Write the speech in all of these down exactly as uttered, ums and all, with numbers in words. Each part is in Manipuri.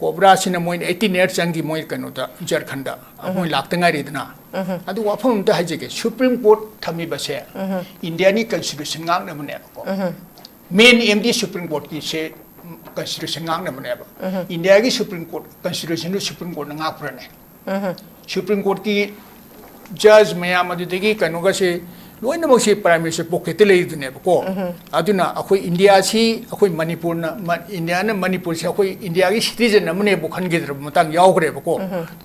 ꯀꯣꯕ꯭ꯔꯥꯁꯤꯅ ꯃꯣꯏꯅ eighteen year ꯆꯪꯈꯤ ꯃꯣꯏ ꯀꯩꯅꯣꯗ, ꯖꯔꯈꯟꯗ꯫ ꯃꯣꯏ ꯂꯥꯛꯇ ꯉꯥꯏꯔꯤꯗꯅ꯫ ꯑꯗꯨ ꯋꯥꯐꯝ ꯑꯝꯇ ꯍꯥꯏꯖꯒꯦ, Supreme Court ꯊꯝꯃꯤꯕꯁꯦ Indiaꯒꯤ constitution ꯉꯥꯛꯅꯕꯅꯦꯕꯀꯣ꯫ Main aimꯗꯤ Supreme Courtꯀꯤꯁꯦ constitution ꯉꯥꯛꯅꯕꯅꯦꯕ꯫ Indiaꯒꯤ Supreme Court constitutionꯗꯨ Supreme Courtꯅ ꯉꯥꯛꯄ꯭ꯔꯅꯦ? Supreme Courtꯀꯤ judge ꯃꯌꯥꯝ ꯑꯗꯨꯗꯒꯤ ꯀꯩꯅꯣꯒꯁꯦ ꯂꯣꯏꯅꯃꯛꯁꯦ Prime Minister pocketꯇ ꯂꯩꯗꯨꯅꯦꯕꯀꯣ꯫ ꯑꯗꯨꯅ ꯑꯩꯈꯣꯏ Indiaꯁꯤ, ꯑꯩꯈꯣꯏ ꯃꯅꯤꯄꯨꯔꯅ, ꯃ-, Indiaꯅ ꯃꯅꯤꯄꯨꯔꯁꯦ ꯑꯩꯈꯣꯏ Indiaꯒꯤ citizen ꯑꯃꯅꯦꯕꯨ ꯈꯟꯈꯤꯗ꯭ꯔꯕ ꯃꯇꯥꯡ ꯌꯥꯎꯈ꯭ꯔꯦꯕꯀꯣ꯫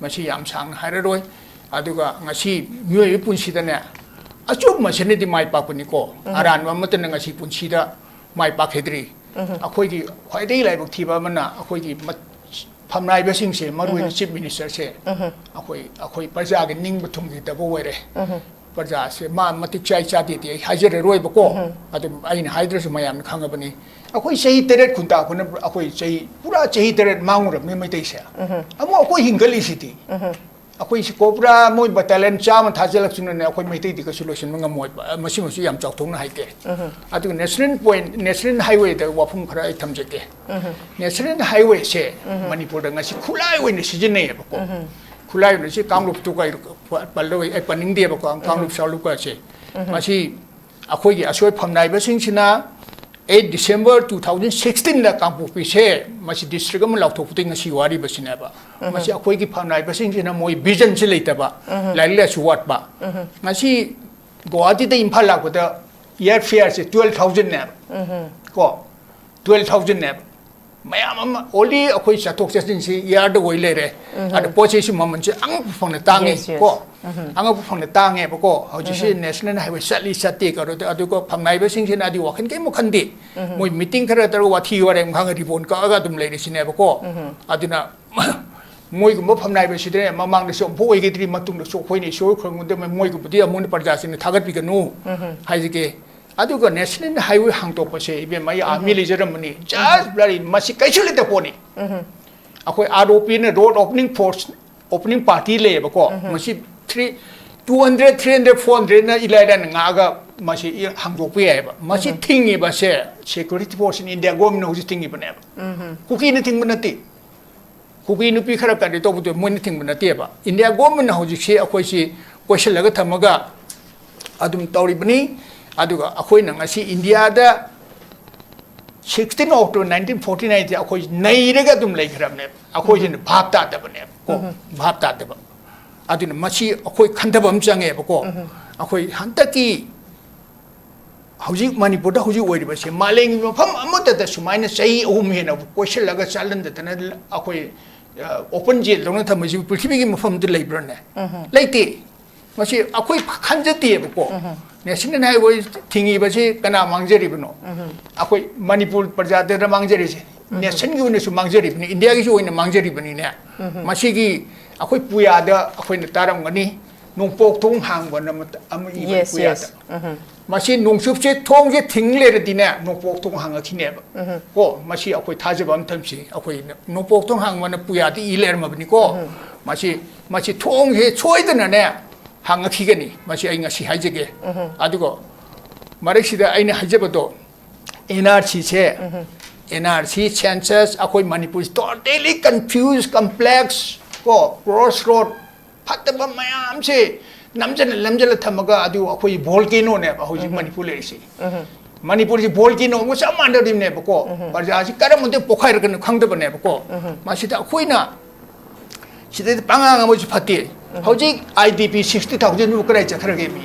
ꯃꯁꯤ ꯌꯥꯝ ꯁꯥꯡꯅ ꯍꯥꯏꯔꯔꯣꯏ꯫ ꯑꯗꯨꯒ ꯉꯁꯤ ꯃꯤꯑꯣꯏꯕꯒꯤ ꯄꯨꯟꯁꯤꯗꯅꯦ, ꯑꯆꯨꯝꯕꯁꯤꯅꯗꯤ ꯃꯥꯏ ꯄꯥꯛꯄꯅꯤꯀꯣ꯫ ꯑꯔꯥꯟꯕ ꯑꯃꯠꯇꯅ ꯉꯁꯤ ꯄꯨꯟꯁꯤꯗ ꯃꯥꯏ ꯄꯥꯛꯈꯤꯗ꯭ꯔꯤ꯫ ꯑꯩꯈꯣꯏꯒꯤ ꯈ꯭ꯋꯥꯏꯗꯒꯤ ꯂꯥꯏꯕꯛ ꯊꯤꯕ ꯑꯃꯅ ꯑꯩꯈꯣꯏꯒꯤ ꯃ-, ꯐꯝꯅꯥꯏꯕꯁꯤꯡꯁꯦ, ꯃꯔꯨꯑꯣꯏꯅ Chief Ministerꯁꯦ, ꯑꯩꯈꯣꯏ, ꯑꯩꯈꯣꯏ ꯄ꯭ꯔꯖꯥꯒꯤ ꯅꯤꯡꯕ ꯊꯨꯡꯈꯤꯗꯕ ꯑꯣꯏꯔꯦ꯫ ꯄ꯭ꯔꯖꯥꯁꯦ ꯃꯥ ꯃꯇꯤꯛ ꯆꯥꯏ ꯆꯥꯗꯦꯗꯤ ꯑꯩ ꯍꯥꯏꯖꯔꯔꯣꯏꯕꯀꯣ꯫ ꯑꯗꯨꯝ ꯑꯩꯅ ꯍꯥꯏꯗ꯭ꯔꯁꯨ ꯃꯌꯥꯝꯅ ꯈꯪꯉꯕꯅꯤ꯫ ꯑꯩꯈꯣꯏ ꯆꯍꯤ ꯇꯔꯦꯠ ꯈꯨꯟꯇꯥꯛꯄꯅ ꯑꯩꯈꯣꯏ ꯆꯍꯤ, ꯄꯨꯔꯥ ꯆꯍꯤ ꯇꯔꯦꯠ ꯃꯥꯡꯉꯨꯔꯕꯅꯤ ꯃꯩꯇꯩꯁꯦ꯫ ꯑꯃꯨꯛ ꯑꯩꯈꯣꯏ ꯍꯤꯡꯒꯠꯂꯤꯁꯤꯗꯤ꯫ ꯑꯩꯈꯣꯏꯁꯤ ꯀꯣꯕ꯭ꯔꯥ ꯃꯣꯏ battalion ꯆꯥꯝꯃ ꯊꯥꯖꯤꯜꯂꯛꯁꯅꯨꯅꯦ, ꯑꯩꯈꯣꯏ ꯃꯩꯇꯩꯗꯤ ꯀꯩꯁꯨ ꯂꯣꯏꯁꯤꯟꯕ ꯉꯝꯃꯣꯏꯕ꯫ ꯃꯁꯤꯃꯁꯨ ꯌꯥꯝ ꯆꯥꯎꯊꯣꯛꯅ ꯍꯥꯏꯒꯦ꯫ ꯑꯗꯨꯒ national point, National Highwayꯗ ꯋꯥꯐꯝ ꯈꯔ ꯑꯩ ꯊꯝꯖꯒꯦ꯫ National Highwayꯁꯦ ꯃꯅꯤꯄꯨꯔꯗ ꯉꯁꯤ ꯈꯨꯠꯂꯥꯏ ꯑꯣꯏꯅ ꯁꯤꯖꯤꯟꯅꯩꯌꯦꯕꯀꯣ꯫ ꯈꯨꯠꯂꯥꯏ ꯑꯣꯏꯅ ꯁꯤ ꯀꯥꯡꯂꯨꯞꯇꯨ ꯀꯩ-, ꯄꯜꯂꯣꯏ, ꯑꯩ ꯄꯟꯅꯤꯡꯗꯦꯕꯀꯣ, ꯀꯥꯡꯂꯨꯞ ꯁꯥꯡꯂꯨꯞꯀꯁꯦ꯫ ꯃꯁꯤ ꯑꯩꯈꯣꯏꯒꯤ ꯑꯁꯣꯏ ꯐꯝꯅꯥꯏꯕꯁꯤꯡꯁꯤꯅ eight December two thousand sixteenꯗ ꯀꯥꯡꯄꯣꯛꯄꯤꯁꯦ ꯃꯁꯤ district ꯑꯃ ꯂꯥꯎꯊꯣꯛꯄꯗꯒꯤ ꯉꯁꯤ ꯋꯥꯔꯤꯕꯁꯤꯅꯦꯕ꯫ ꯃꯁꯤ ꯑꯩꯈꯣꯏꯒꯤ ꯐꯝꯅꯥꯏꯕꯁꯤꯡꯁꯤꯅ ꯃꯣꯏ visionꯁꯦ ꯂꯩꯇꯕ, ꯂꯥꯏꯔꯤꯛ ꯂꯥꯏꯁꯨ ꯋꯥꯠꯄ꯫ ꯉꯁꯤ ꯒꯨꯋꯥꯍꯥꯇꯤꯗ ꯏꯝꯐꯥꯜ ꯂꯥꯛꯄꯗ airfareꯁꯦ twelve thousandꯅꯦꯕ꯫ ꯀꯣ, twelve thousandꯅꯦꯕ꯫ ꯃꯌꯥꯝ ꯑꯃ only ꯑꯩꯈꯣꯏ ꯆꯠꯊꯣꯛ ꯆꯠꯁꯤꯟꯁꯤ airꯗ ꯑꯣꯏ ꯂꯩꯔꯦ꯫ ꯑꯗ ꯄꯣꯠ ꯆꯩꯁꯨ ꯃꯃꯜꯁꯦ ꯑꯉꯛꯄ ꯐꯪꯅ ꯇꯥꯡꯉꯤ꯫ Yes, yes. ꯀꯣ, ꯑꯉꯛꯄ ꯐꯪꯅ ꯇꯥꯡꯉꯦꯕꯀꯣ꯫ ꯍꯧꯖꯤꯛꯁꯤ National Highway ꯆꯠꯂꯤ ꯆꯠꯇꯦ ꯀꯩꯅꯣ ꯇꯧ-, ꯑꯗꯨꯒ ꯐꯝꯅꯥꯏꯕꯁꯤꯡꯁꯤꯅ ꯑꯗꯨ ꯋꯥꯈꯜ ꯀꯩꯝ ꯈꯟꯗꯦ꯫ ꯃꯣꯏ meeting ꯈꯔ ꯇꯧꯔꯒ ꯋꯥꯊꯤ ꯋꯥꯔꯦꯝ ꯈꯪꯉ ribbon ꯀꯛꯑꯒ ꯑꯗꯨꯝ ꯂꯩꯔꯤꯁꯤꯅꯦꯕꯀꯣ꯫ ꯑꯗꯨꯅ ꯃꯣꯏꯒꯨꯝꯕ ꯐꯝꯅꯥꯏꯕꯁꯤꯗꯅꯦ ꯃꯃꯥꯡꯗꯁꯨ ꯑꯃꯨꯛ ꯑꯣꯏꯈꯤꯗ꯭ꯔꯤ, ꯃꯇꯨꯡꯗꯁꯨ ꯑꯩꯈꯣꯏꯅ ꯏꯁꯣꯔ ꯈꯨꯔꯨꯝꯒꯗꯕ, ꯃꯣꯏꯒꯨꯝꯕꯗꯤ ꯑꯃꯨꯛ ꯄ꯭ꯔꯖꯥꯁꯤꯡꯅ ꯊꯥꯒꯠꯄꯤꯒꯅꯨ ꯍꯥꯏꯖꯒꯦ꯫ ꯑꯗꯨꯒ National Highway ꯍꯥꯡꯗꯣꯛꯄꯁꯦ, ꯏꯕꯦꯝꯃ, ꯑꯩ army ꯂꯩꯖꯔꯝꯕꯅꯤ, just bloody, ꯃꯁꯤ ꯀꯩꯁꯨ ꯂꯩꯇ ꯄꯣꯠꯅꯤ꯫ ꯑꯩꯈꯣꯏ ROPꯅ road opening force, opening party ꯂꯩꯌꯦꯕꯀꯣ꯫ ꯃꯁꯤ three, two hundred, three hundred, four hundredꯅ ꯏꯂꯥꯏ ꯂꯥꯏꯅ ꯉꯥꯛꯑꯒ ꯃꯁꯤ ꯏ-, ꯍꯥꯡꯗꯣꯛꯄ ꯌꯥꯏꯑꯕ꯫ ꯃꯁꯤ ꯊꯤꯡꯉꯤꯕꯁꯦ security force in India governmentꯅ ꯍꯧꯖꯤꯛ ꯊꯤꯡꯉꯤꯕꯅꯦꯕ꯫ ꯀꯨꯀꯤꯅ ꯊꯤꯡꯕ ꯅꯠꯇꯦ꯫ ꯀꯨꯀꯤ ꯅꯨꯄꯤ ꯈꯔ ꯀꯔꯤ ꯇꯧꯕꯗꯣ ꯃꯣꯏꯅ ꯊꯤꯡꯕ ꯅꯠꯇꯦꯕ꯫ ꯏꯟꯗꯤꯌꯥ ꯒꯣꯔꯃꯦꯟꯅ ꯍꯧꯖꯤꯛꯁꯤ ꯑꯩꯈꯣꯏꯁꯤ ꯀꯣꯏꯁꯤꯜꯂꯒ ꯊꯝꯃꯒ ꯑꯗꯨꯝ ꯇꯧꯔꯤꯕꯅꯤ꯫ ꯑꯗꯨꯒ ꯑꯩꯈꯣꯏꯅ ꯉꯁꯤ ꯏꯟꯗꯤꯌꯥꯗ sixteen October nineteen forty nine ꯁꯦ ꯑꯩꯈꯣꯏ ꯅꯩꯔꯒ ꯑꯗꯨꯝ ꯂꯩꯈ꯭ꯔꯕꯅꯦꯕ꯫ ꯑꯩꯈꯣꯏꯁꯤꯅ ꯚꯥꯞ ꯇꯥꯗꯕꯅꯦꯕ ꯀꯣ꯫ ꯚꯥꯞ ꯇꯥꯗꯕ꯫ ꯑꯗꯨꯅ ꯃꯁꯤ ꯑꯩꯈꯣꯏ ꯈꯟꯊꯕ ꯑꯃ ꯆꯪꯉꯦꯕꯀꯣ꯫ ꯑꯩꯈꯣꯏ ꯍꯟꯗꯛꯀꯤ ꯍꯧꯖꯤꯛ ꯃꯅꯤꯄꯨꯔꯗ ꯍꯧꯖꯤꯛ ꯑꯣꯏꯔꯤꯕꯁꯦ ꯃꯥꯂꯦꯝꯒꯤ ꯃꯐꯝ ꯑꯃꯠꯇꯗ ꯁꯨꯃꯥꯏꯅ ꯆꯍꯤ ꯑꯍꯨꯝ ꯍꯦꯟꯅ ꯀꯣꯏꯁꯤꯜꯂꯒ ꯆꯥꯜꯍꯟꯗꯗꯅ ꯑꯩꯈꯣꯏ, ꯑ, open jail ꯗꯧꯅ ꯊꯝꯕꯁꯤꯕꯨ ꯄ꯭ꯔꯤꯊꯤꯕꯤꯒꯤ ꯃꯐꯝꯗ ꯂꯩꯕ꯭ꯔꯥꯅꯦ? ꯂꯩꯇꯦ꯫ ꯃꯁꯤ ꯑꯩꯈꯣꯏ ꯈꯟꯖꯗꯦꯕꯀꯣ꯫ National Highway ꯊꯤꯡꯉꯤꯕꯁꯤ ꯀꯅꯥ ꯃꯥꯡꯖꯔꯤꯕꯅꯣ? ꯑꯩꯈꯣꯏ ꯃꯅꯤꯄꯨꯔ ꯄ꯭ꯔꯖꯥꯗꯅ ꯃꯥꯡꯖꯔꯤꯁꯦ꯫ Nation ꯒꯤ ꯑꯣꯏꯅꯁꯨ ꯃꯥꯡꯖꯔꯤꯕꯅꯤ, ꯏꯟꯗꯤꯌꯥꯒꯤꯁꯨ ꯑꯣꯏꯅ ꯃꯥꯡꯖꯔꯤꯕꯅꯤꯅꯦ꯫ ꯃꯁꯤꯒꯤ ꯑꯩꯈꯣꯏ ꯄꯨꯌꯥꯗ ꯑꯩꯈꯣꯏꯅ ꯇꯥꯔꯝꯒꯅꯤ, ꯅꯣꯡꯄꯣꯛ ꯊꯣꯡ ꯍꯥꯡꯕꯅ ꯃꯇ-, ꯑꯃ ꯏꯕ ꯌꯦꯁ, ꯄꯨꯌꯥꯗ꯫ ꯌꯦꯁ꯫ ꯎꯝ꯫ ꯃꯁꯤ ꯅꯣꯡꯆꯨꯞꯁꯦ ꯊꯣꯡꯁꯦ ꯊꯤꯡ ꯂꯩꯔꯗꯤꯅꯦ, ꯅꯣꯡꯄꯣꯛ ꯊꯣꯡ ꯍꯥꯡꯉꯛꯈꯤꯅꯦꯕ꯫ ꯎꯝ꯫ ꯀꯣ, ꯃꯁꯤ ꯑꯩꯈꯣꯏ ꯊꯥꯖꯕ ꯑꯃ ꯊꯝꯁꯤ꯫ ꯑꯩꯈꯣꯏ ꯅꯣꯡꯄꯣꯛ ꯊꯣꯡ ꯍꯥꯡꯕꯅ ꯄꯨꯌꯥꯗ ꯏ ꯂꯩꯔꯝꯃꯕꯅꯤꯀꯣ꯫ ꯎꯝ꯫ ꯃꯁꯤ, ꯃꯁꯤ ꯊꯣꯡꯁꯦ ꯁꯣꯏꯗꯅꯅꯦ ꯍꯥꯡꯉꯛꯈꯤꯒꯅꯤ꯫ ꯃꯁꯤ ꯑꯩ ꯉꯁꯤ ꯍꯥꯏꯖꯒꯦ꯫ ꯎꯝ꯫ ꯑꯗꯨꯒ ꯃꯔꯛꯁꯤꯗ ꯑꯩꯅ ꯍꯥꯏꯖꯕꯗꯣ, N R C ꯁꯦ, ꯎꯝ꯫ N R C, census, ꯑꯩꯈꯣꯏ ꯃꯅꯤꯄꯨꯔꯁꯤ totally confused, complex, ꯀꯣ, crossroad, ꯐꯠꯇꯕ ꯃꯌꯥꯝꯁꯦ ꯅꯝꯖꯜꯂ, ꯅꯝꯖꯜꯂ ꯊꯝꯃꯒ ꯑꯗꯨ ꯑꯩꯈꯣꯏ volcano ꯅꯦꯕ ꯍꯧꯖꯤꯛ ꯎꯝ꯫ ꯃꯅꯤꯄꯨꯔ ꯂꯩꯔꯤꯁꯤ꯫ ꯎꯝ꯫ ꯃꯅꯤꯄꯨꯔꯁꯤ volcano ꯑꯃꯒ ꯆꯞ ꯃꯥꯟꯅꯔꯤꯕꯅꯦꯕꯀꯣ꯫ ꯎꯝ꯫ ꯄ꯭ꯔꯖꯥꯁꯤ ꯀꯔꯝꯕꯗ ꯄꯣꯛꯈꯥꯏꯔꯛꯀꯅꯣ ꯈꯪꯗꯕꯅꯦꯕꯀꯣ꯫ ꯎꯝ꯫ ꯃꯁꯤꯗ ꯑꯩꯈꯣꯏꯅ ꯁꯤꯗꯩꯗ ꯄꯉꯥꯡ ꯑꯃꯁꯨ ꯐꯠꯇꯦ꯫ ꯎꯝ꯫ ꯍꯧꯖꯤꯛ I D P sixty thousand ꯕꯨ ꯀꯗꯥꯏ ꯆꯠꯈ꯭ꯔꯒꯦ ꯃꯤ?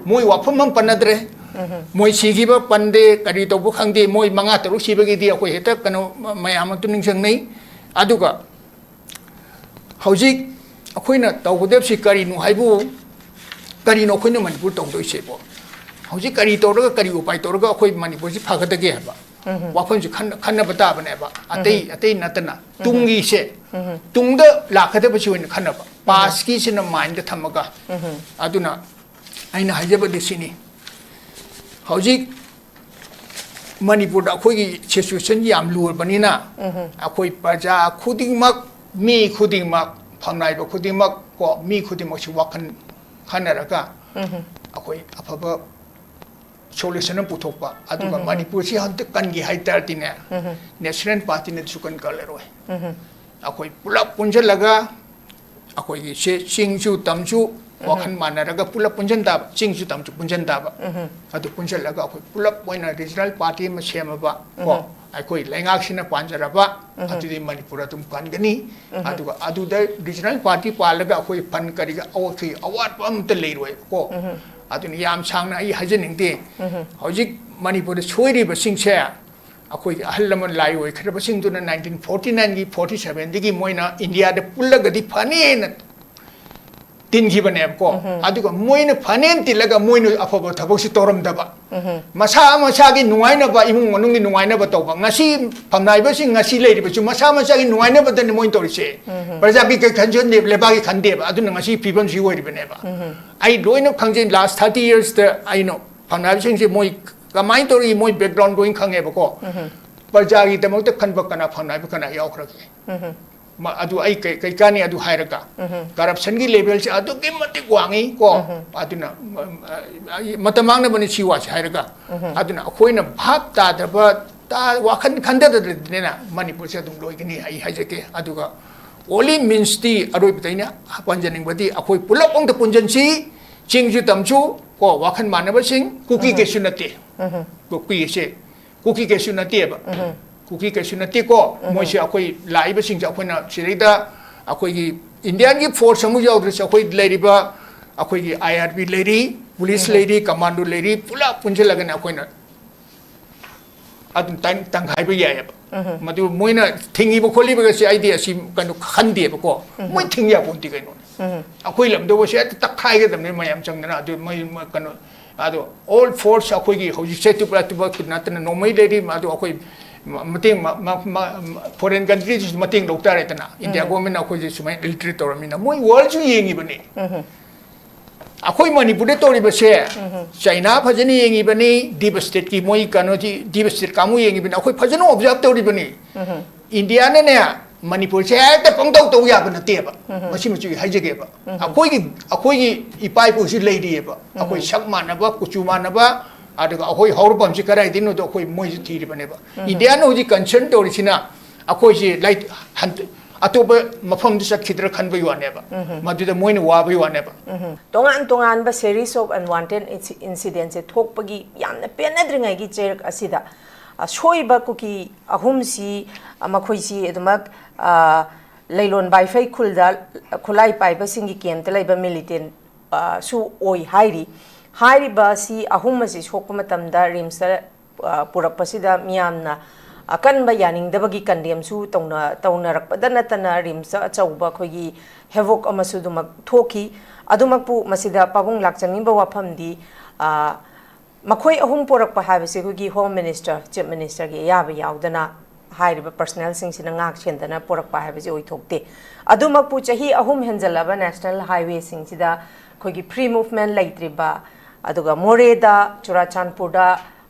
ꯃꯣꯏ ꯋꯥꯐꯝ ꯑꯃ ꯄꯟꯅꯗ꯭ꯔꯦ꯫ ꯎꯝ꯫ ꯃꯣꯏ ꯁꯤꯈꯤꯕ ꯄꯟꯗꯦ, ꯀꯔꯤ ꯇꯧꯕ ꯈꯪꯗꯦ, ꯃꯣꯏ ꯃꯉꯥ ꯇꯔꯨꯛ ꯁꯤꯕꯒꯤꯗꯤ ꯑꯩꯈꯣꯏ ꯍꯦꯛꯇ ꯀꯩꯅꯣ ꯃ-, ꯃꯌꯥꯝ ꯑꯃꯇ ꯅꯤꯡꯁꯤꯡꯅꯩ꯫ ꯑꯗꯨꯒ ꯍꯧꯖꯤꯛ ꯑꯩꯈꯣꯏꯅ ꯇꯧꯒꯗꯕꯁꯤ ꯀꯔꯤꯅꯣ ꯍꯥꯏꯕꯨ, ꯀꯔꯤꯅꯣ ꯑꯩꯈꯣꯏꯅ ꯃꯅꯤꯄꯨꯔ ꯇꯧꯗꯣꯏꯁꯤꯕꯣ? ꯍꯧꯖꯤꯛ ꯀꯔꯤ ꯇꯧꯔꯒ, ꯀꯔꯤ ꯎꯄꯥꯏ ꯇꯧꯔꯒ ꯑꯩꯈꯣꯏ ꯃꯅꯤꯄꯨꯔꯁꯤ ꯐꯒꯗꯒꯦ ꯍꯥꯏꯕ ꯎꯝ꯫ ꯋꯥꯐꯝꯁꯤ ꯈꯟꯅ-, ꯈꯟꯅꯕ ꯇꯥꯕꯅꯦꯕ꯫ ꯑꯇꯩ, ꯎꯝ꯫ ꯑꯇꯩ ꯅꯠꯇꯅ ꯎꯝ꯫ ꯇꯨꯡꯒꯤꯁꯦ, ꯎꯝ꯫ ꯇꯨꯡꯗ ꯂꯥꯛꯀꯗꯕꯁꯤ ꯑꯣꯏꯅ ꯈꯟꯅꯕ꯫ ꯎꯝ꯫ Past ꯀꯤꯁꯤꯅ mind ꯗ ꯊꯝꯃꯒ꯫ ꯎꯝ꯫ ꯑꯗꯨꯅ ꯑꯩꯅ ꯍꯥꯏꯖꯕꯗꯤ ꯁꯤꯅꯤ꯫ ꯍꯧꯖꯤꯛ ꯃꯅꯤꯄꯨꯔꯗ ꯑꯩꯈꯣꯏꯒꯤ situation ꯌꯥꯝ ꯂꯨꯔꯕꯅꯤꯅ, ꯎꯝ꯫ ꯑꯩꯈꯣꯏ ꯄ꯭ꯔꯖꯥ ꯈꯨꯗꯤꯡꯃꯛ, ꯃꯤ ꯈꯨꯗꯤꯡꯃꯛ, ꯐꯝꯅꯥꯏꯕ ꯈꯨꯗꯤꯡꯃꯛ ꯀꯣ, ꯃꯤ ꯈꯨꯗꯤꯡꯃꯛꯁꯤ ꯋꯥꯈꯜ ꯈꯟꯅꯔꯒ ꯎꯝ꯫ ꯑꯩꯈꯣꯏ ꯑꯐꯕ solution ꯑꯃ ꯄꯨꯊꯣꯛꯄ, ꯑꯗꯨꯒ ꯎꯝ꯫ ꯃꯅꯤꯄꯨꯔꯁꯤ ꯍꯟꯗꯛ ꯀꯟꯒꯦ ꯍꯥꯏ ꯇꯥꯔꯗꯤꯅꯦ, ꯎꯝ꯫ National Party ꯅ ꯁꯨꯀꯟ ꯀꯜꯂꯔꯣꯏ꯫ ꯎꯝ꯫ ꯑꯩꯈꯣꯏ ꯄꯨꯂꯞ ꯄꯨꯟꯁꯤꯜꯂꯒ ꯑꯩꯈꯣꯏꯒꯤ ꯁꯦ ꯆꯤꯡꯁꯨ ꯇꯝꯁꯨ ꯋꯥꯈꯜ ꯃꯥꯟꯅꯔꯒ ꯄꯨꯂꯞ ꯄꯨꯟꯁꯤꯟ ꯇꯥꯕ, ꯆꯤꯡꯁꯨ ꯇꯝꯁꯨ ꯄꯨꯟꯁꯤꯟ ꯇꯥꯕ꯫ ꯑꯗꯨ ꯄꯨꯟꯁꯤꯜꯂꯒ ꯑꯩꯈꯣꯏ ꯄꯨꯂꯞ ꯑꯣꯏꯅ regional party ꯑꯃ ꯁꯦꯝꯃꯕ ꯀꯣ, ꯑꯩꯈꯣꯏ ꯂꯩꯉꯥꯛꯁꯤꯅ ꯄꯥꯟꯖꯔꯕ, ꯑꯗꯨꯗꯤ ꯃꯅꯤꯄꯨꯔ ꯑꯗꯨꯝ ꯀꯟꯒꯅꯤ꯫ ꯑꯗꯨꯒ ꯑꯗꯨꯗ regional party ꯄꯥꯜꯂꯒ ꯑꯩꯈꯣꯏ fund ꯀꯔꯤꯒ ꯑꯋꯥꯠ-, ꯑꯋꯥꯠꯄ ꯑꯃꯠꯇ ꯂꯩꯔꯣꯏꯕꯀꯣ꯫ ꯑꯗꯨꯅ ꯌꯥꯝ ꯁꯥꯡꯅ ꯑꯩ ꯍꯥꯏꯖꯅꯤꯡꯗꯦ꯫ ꯍꯧꯖꯤꯛ ꯃꯅꯤꯄꯨꯔꯗ ꯁꯣꯏꯔꯤꯕꯁꯤꯡꯁꯦ ꯑꯩꯈꯣꯏꯒꯤ ꯑꯍꯜ ꯂꯃꯟ ꯂꯥꯏ ꯑꯣꯏꯈ꯭ꯔꯕꯁꯤꯡꯗꯨꯅ nineteen forty nineꯒꯤ, forty sevenꯗꯒꯤ ꯃꯣꯏꯅ ꯏꯟꯗꯤꯌꯥꯗ ꯄꯨꯜꯂꯒꯗꯤ ꯐꯅꯤꯅ ꯇꯤꯟꯈꯤꯕꯅꯦꯕꯀꯣ꯫ ꯑꯗꯨꯒ ꯃꯣꯏꯅ ꯐꯅꯦꯟ ꯇꯤꯜꯂꯒ ꯃꯣꯏꯅ ꯑꯐꯕ ꯊꯕꯛꯁꯤ ꯇꯧꯔꯝꯗꯕ꯫ ꯃꯁꯥ ꯃꯁꯥꯒꯤ ꯅꯨꯡꯉꯥꯏꯅꯕ, ꯏꯃꯨꯡ ꯃꯅꯨꯡꯒꯤ ꯅꯨꯡꯉꯥꯏꯅꯕ ꯇꯧꯕ꯫ ꯉꯁꯤ ꯐꯝꯅꯥꯏꯕꯁꯤꯡ ꯉꯁꯤ ꯂꯩꯔꯤꯕꯁꯨ ꯃꯁꯥ ꯃꯁꯥꯒꯤ ꯅꯨꯡꯉꯥꯏꯅꯕꯗꯅꯤ ꯃꯣꯏꯅ ꯇꯧꯔꯤꯁꯦ꯫ ꯄ꯭ꯔꯖꯥꯒꯤ ꯀꯩ ꯈꯟꯖꯟꯗꯦꯕ, ꯂꯩꯕꯥꯛꯀꯤ ꯈꯟꯗꯦꯕ꯫ ꯑꯗꯨꯅ ꯉꯁꯤ ꯐꯤꯕꯝꯁꯤ ꯑꯣꯏꯔꯤꯕꯅꯦꯕ꯫ ꯑꯩ ꯂꯣꯏꯅ ꯈꯪꯖꯩ, last thirty yearsꯇ ꯑꯩꯅ ꯐꯝꯅꯥꯏꯕꯁꯤꯡꯁꯦ ꯃꯣꯏ ꯀꯃꯥꯏꯅ ꯇꯧꯔꯤ, ꯃꯣꯏ background ꯂꯣꯏꯅ ꯈꯪꯉꯦꯕꯀꯣ꯫ ꯄ꯭ꯔꯖꯥꯒꯤꯗꯃꯛꯇ ꯈꯟꯕ ꯀꯅꯥ, ꯐꯝꯅꯥꯏꯕ ꯀꯅꯥ ꯌꯥꯎꯈ꯭ꯔꯒꯦ? ꯃ-, ꯑꯗꯨ ꯑꯩ ꯀꯩ, ꯀꯩ ꯀꯥꯟꯅꯤ ꯑꯗꯨ ꯍꯥꯏꯔꯒ? Corruptionꯒꯤ levelꯁꯦ ꯑꯗꯨꯛꯀꯤ ꯃꯇꯤꯛ ꯋꯥꯡꯉꯤ ꯀꯣ꯫ ꯑꯗꯨꯅ, ꯃ-, ꯑ, ꯑꯩ ꯃꯇꯝ ꯃꯥꯡꯅꯕꯅꯤ ꯁꯤ ꯋꯥꯁꯦ ꯍꯥꯏꯔꯒ꯫ ꯑꯗꯨꯅ ꯑꯩꯈꯣꯏꯅ ꯚꯥꯞ ꯇꯥꯗꯕ, ꯇꯥ-, ꯋꯥꯈꯜ ꯈꯟꯊꯗ꯭ꯔꯗꯤꯅꯦ ꯃꯅꯤꯄꯨꯔꯁꯦ ꯑꯗꯨꯝ ꯂꯣꯏꯒꯅꯤ ꯑꯩ ꯍꯥꯏꯖꯒꯦ꯫ ꯑꯗꯨꯒ only meansꯇꯤ ꯑꯔꯣꯏꯕꯗ ꯑꯩꯅ ꯄꯟꯖꯅꯤꯡꯕꯗꯤ ꯑꯩꯈꯣꯏ ꯄꯨꯂꯞ ꯑꯝꯇ ꯄꯨꯟꯁꯤꯟꯁꯤ, ꯆꯤꯡꯁꯨ ꯇꯝꯁꯨ ꯀꯣ, ꯋꯥꯈꯜ ꯃꯥꯟꯅꯕꯁꯤꯡ, ꯀꯨꯀꯤ ꯀꯩꯁꯨ ꯅꯠꯇꯦ꯫ ꯀꯨꯀꯤꯁꯦ ꯀꯨꯀꯤ ꯀꯩꯁꯨ ꯅꯠꯇꯦꯕ꯫ ꯀꯨꯀꯤ ꯀꯩꯁꯨ ꯅꯠꯇꯦꯀꯣ꯫ ꯃꯣꯏꯁꯦ ꯑꯩꯈꯣꯏ ꯂꯥꯛꯏꯕꯁꯤꯡꯁꯦ ꯑꯩꯈꯣꯏꯅ ꯁꯤꯗꯩꯗ ꯑꯩꯈꯣꯏꯒꯤ Indianꯒꯤ force ꯑꯃ ꯌꯥꯎꯗ꯭ꯔꯁꯨ ꯑꯩꯈꯣꯏ ꯂꯩꯔꯤꯕ ꯑꯩꯈꯣꯏꯒꯤ I R B ꯂꯩꯔꯤ, police ꯂꯩꯔꯤ, commando ꯂꯩꯔꯤ, ꯄꯨꯂꯞ ꯄꯨꯟꯁꯤꯜꯂꯒꯅꯦ ꯑꯩꯈꯣꯏꯅ ꯑꯗꯨꯝ ꯇꯪ-, ꯇꯪꯈꯥꯏꯕ ꯌꯥꯏꯑꯕ꯫ ꯃꯗꯨ ꯃꯣꯏꯅ ꯊꯤꯡꯉꯤꯕ ꯈꯣꯠꯂꯤꯕꯒꯁꯦ ꯑꯩꯗꯤ ꯑꯁꯤ ꯀꯩꯅꯣ ꯈꯟꯗꯦꯕꯀꯣ꯫ ꯃꯣꯏ ꯊꯤꯡ ꯌꯥꯄꯣꯟꯇꯦ ꯀꯩꯅꯣ꯫ ꯑꯩꯈꯣꯏ ꯂꯝꯗꯕꯨ ꯁꯤ ꯍꯦꯛꯇ ꯇꯛꯈꯥꯏꯒꯗꯕꯅꯤ ꯃꯌꯥꯝ ꯆꯪꯗꯅ꯫ ꯑꯗꯨ ꯃꯣꯏ, ꯃꯣꯏ ꯀꯩꯅꯣ, ꯑꯗꯣ all force ꯑꯩꯈꯣꯏꯒꯤ ꯍꯧꯖꯤꯛꯁꯦ ꯇ꯭ꯔꯤꯄꯨꯔꯥ ꯇ꯭ꯔꯤꯄꯨꯔꯥ ꯅꯠꯇꯅ ꯅꯣꯡꯃꯩ ꯂꯩꯔꯤ꯫ ꯑꯗꯨ ꯑꯩꯈꯣꯏ ꯃ-, ꯃꯇꯦꯡ ꯃ-, ꯃ-, ꯃ-, ꯃ-, foreign countryꯁꯤꯁꯨ ꯃꯇꯦꯡ ꯂꯧ ꯇꯥꯔꯦꯗꯅ꯫ India governmentꯅ ꯑꯩꯈꯣꯏꯁꯦ ꯁꯨꯃꯥꯏꯅ ill treat ꯇꯧꯔꯝꯃꯤꯅ ꯃꯣꯏ worldꯁꯨ ꯌꯦꯡꯉꯤꯕꯅꯤ꯫ ꯑꯩꯈꯣꯏ ꯃꯅꯤꯄꯨꯔꯗ ꯇꯧꯔꯤꯕꯁꯦ ꯆꯩꯅꯥ ꯐꯖꯅ ꯌꯦꯡꯉꯤꯕꯅꯤ, deep stateꯀꯤ ꯃꯣꯏ ꯀꯩꯅꯣꯁꯤ, deep state ꯀꯥꯡꯕꯨ ꯌꯦꯡꯉꯤꯕꯅꯤ, ꯑꯩꯈꯣꯏ ꯐꯖꯅ observe ꯇꯧꯔꯤꯕꯅꯤ꯫ Indiaꯅꯅꯦ ꯃꯅꯤꯄꯨꯔꯁꯦ ꯍꯦꯛꯇ ꯄꯪꯇꯧ ꯇꯧ ꯌꯥꯕ ꯅꯠꯇꯦꯕ꯫ ꯃꯁꯤ ꯃꯆꯨꯒꯤ ꯍꯥꯏꯖꯒꯦꯕ꯫ ꯑꯩꯈꯣꯏꯒꯤ, ꯑꯩꯈꯣꯏꯒꯤ ꯏꯄꯥ ꯏꯄꯨꯁꯤ ꯂꯩꯔꯤꯑꯕ꯫ ꯑꯩꯈꯣꯏ ꯁꯛ ꯃꯥꯟꯅꯕ, ꯀꯨꯆꯨ ꯃꯥꯟꯅꯕ, ꯑꯗꯨꯒ ꯑꯩꯈꯣꯏ ꯍꯧꯔꯛꯐꯝꯁꯤ ꯀꯗꯥꯏꯗꯩꯅꯣꯗꯣ ꯑꯩꯈꯣꯏ ꯃꯣꯏꯁꯨ ꯊꯤꯔꯤꯕꯅꯦꯕ꯫ Indiaꯅ ꯍꯧꯖꯤꯛ concern ꯇꯧꯔꯤꯁꯤꯅ ꯑꯩꯈꯣꯏꯁꯤ ꯂꯥꯏ-, ꯍꯟ-, ꯑꯇꯣꯞꯄ ꯃꯐꯝꯗ ꯆꯠꯈꯤꯗ꯭ꯔꯥ ꯈꯟꯕꯒꯤ ꯋꯥꯅꯦꯕ꯫ ꯃꯗꯨꯗ ꯃꯣꯏꯅ ꯋꯥꯕꯒꯤ ꯋꯥꯅꯦꯕ꯫ ꯇꯣꯉꯥꯟ ꯇꯣꯉꯥꯟꯕ series of unwanted incidentꯁꯦ ꯊꯣꯛꯄꯒꯤ ꯌꯥꯝꯅ ꯄꯦꯟꯅꯗ꯭ꯔꯤꯉꯩꯒꯤ ꯆꯩꯔꯛ ꯑꯁꯤꯗ, ꯑ, ꯁꯣꯏꯕ ꯀꯨꯀꯤ ꯑꯍꯨꯝꯁꯤ, ꯑ, ꯃꯈꯣꯏꯁꯤ ꯑꯗꯨꯃꯛ, ꯑ, ꯂꯩꯂꯣꯟ ꯕꯥꯏꯐꯩ ꯈꯨꯜꯗ ꯈꯨꯠꯂꯥꯏ ꯄꯥꯏꯕꯁꯤꯡꯒꯤ campꯇ ꯂꯩꯕ militant, ꯑ, ꯁꯨ ꯑꯣꯏ ꯍꯥꯏꯔꯤ꯫ ꯍꯥꯏꯔꯤꯕ ꯑꯁꯤ ꯑꯍꯨꯝ ꯑꯁꯤ ꯁꯣꯛꯄ ꯃꯇꯝꯗ RIMSꯇ, ꯑ, ꯄꯨꯔꯛꯄꯁꯤꯗ ꯃꯤꯌꯥꯝꯅ ꯑꯀꯟꯕ ꯌꯥꯅꯤꯡꯗꯕꯒꯤ condemnꯁꯨ ꯇꯧꯅ-, ꯇꯧꯅꯔꯛꯄꯗ ꯅꯠꯇꯅ RIMSꯇ ꯑꯆꯧꯕ ꯑꯩꯈꯣꯏꯒꯤ havoc ꯑꯃꯁꯨ ꯑꯗꯨꯃꯛ ꯊꯣꯛꯈꯤ꯫ ꯑꯗꯨꯃꯛꯄꯨ ꯃꯁꯤꯗ ꯄꯥꯕꯨꯡ ꯂꯥꯛꯆꯅꯤꯡꯕ ꯋꯥꯐꯝꯗꯤ, ꯑ, ꯃꯈꯣꯏ ꯑꯍꯨꯝ ꯄꯣꯔꯛꯄ ꯍꯥꯏꯕꯁꯤ ꯑꯩꯈꯣꯏꯒꯤ Home Minister, Chief Ministerꯒꯤ ꯑꯌꯥꯕ ꯌꯥꯎꯗꯅ ꯍꯥꯏꯔꯤꯕ personnelꯁꯤꯡꯁꯤꯅ ꯉꯥꯛ ꯁꯦꯟꯗꯅ ꯄꯣꯔꯛꯄ ꯍꯥꯏꯕꯁꯤ ꯑꯣꯏꯊꯣꯛꯇꯦ꯫ ꯑꯗꯨꯃꯛꯄꯨ ꯆꯍꯤ ꯑꯍꯨꯝ ꯍꯦꯟꯖꯜꯂꯕ national highwayꯁꯤꯡꯁꯤꯗ ꯑꯩꯈꯣꯏꯒꯤ free movement ꯂꯩꯇ꯭ꯔꯤꯕ, ꯑꯗꯨꯒ ꯃꯣꯔꯦꯗ, ꯆꯨꯔꯥꯆꯥꯟꯄꯨꯔꯗ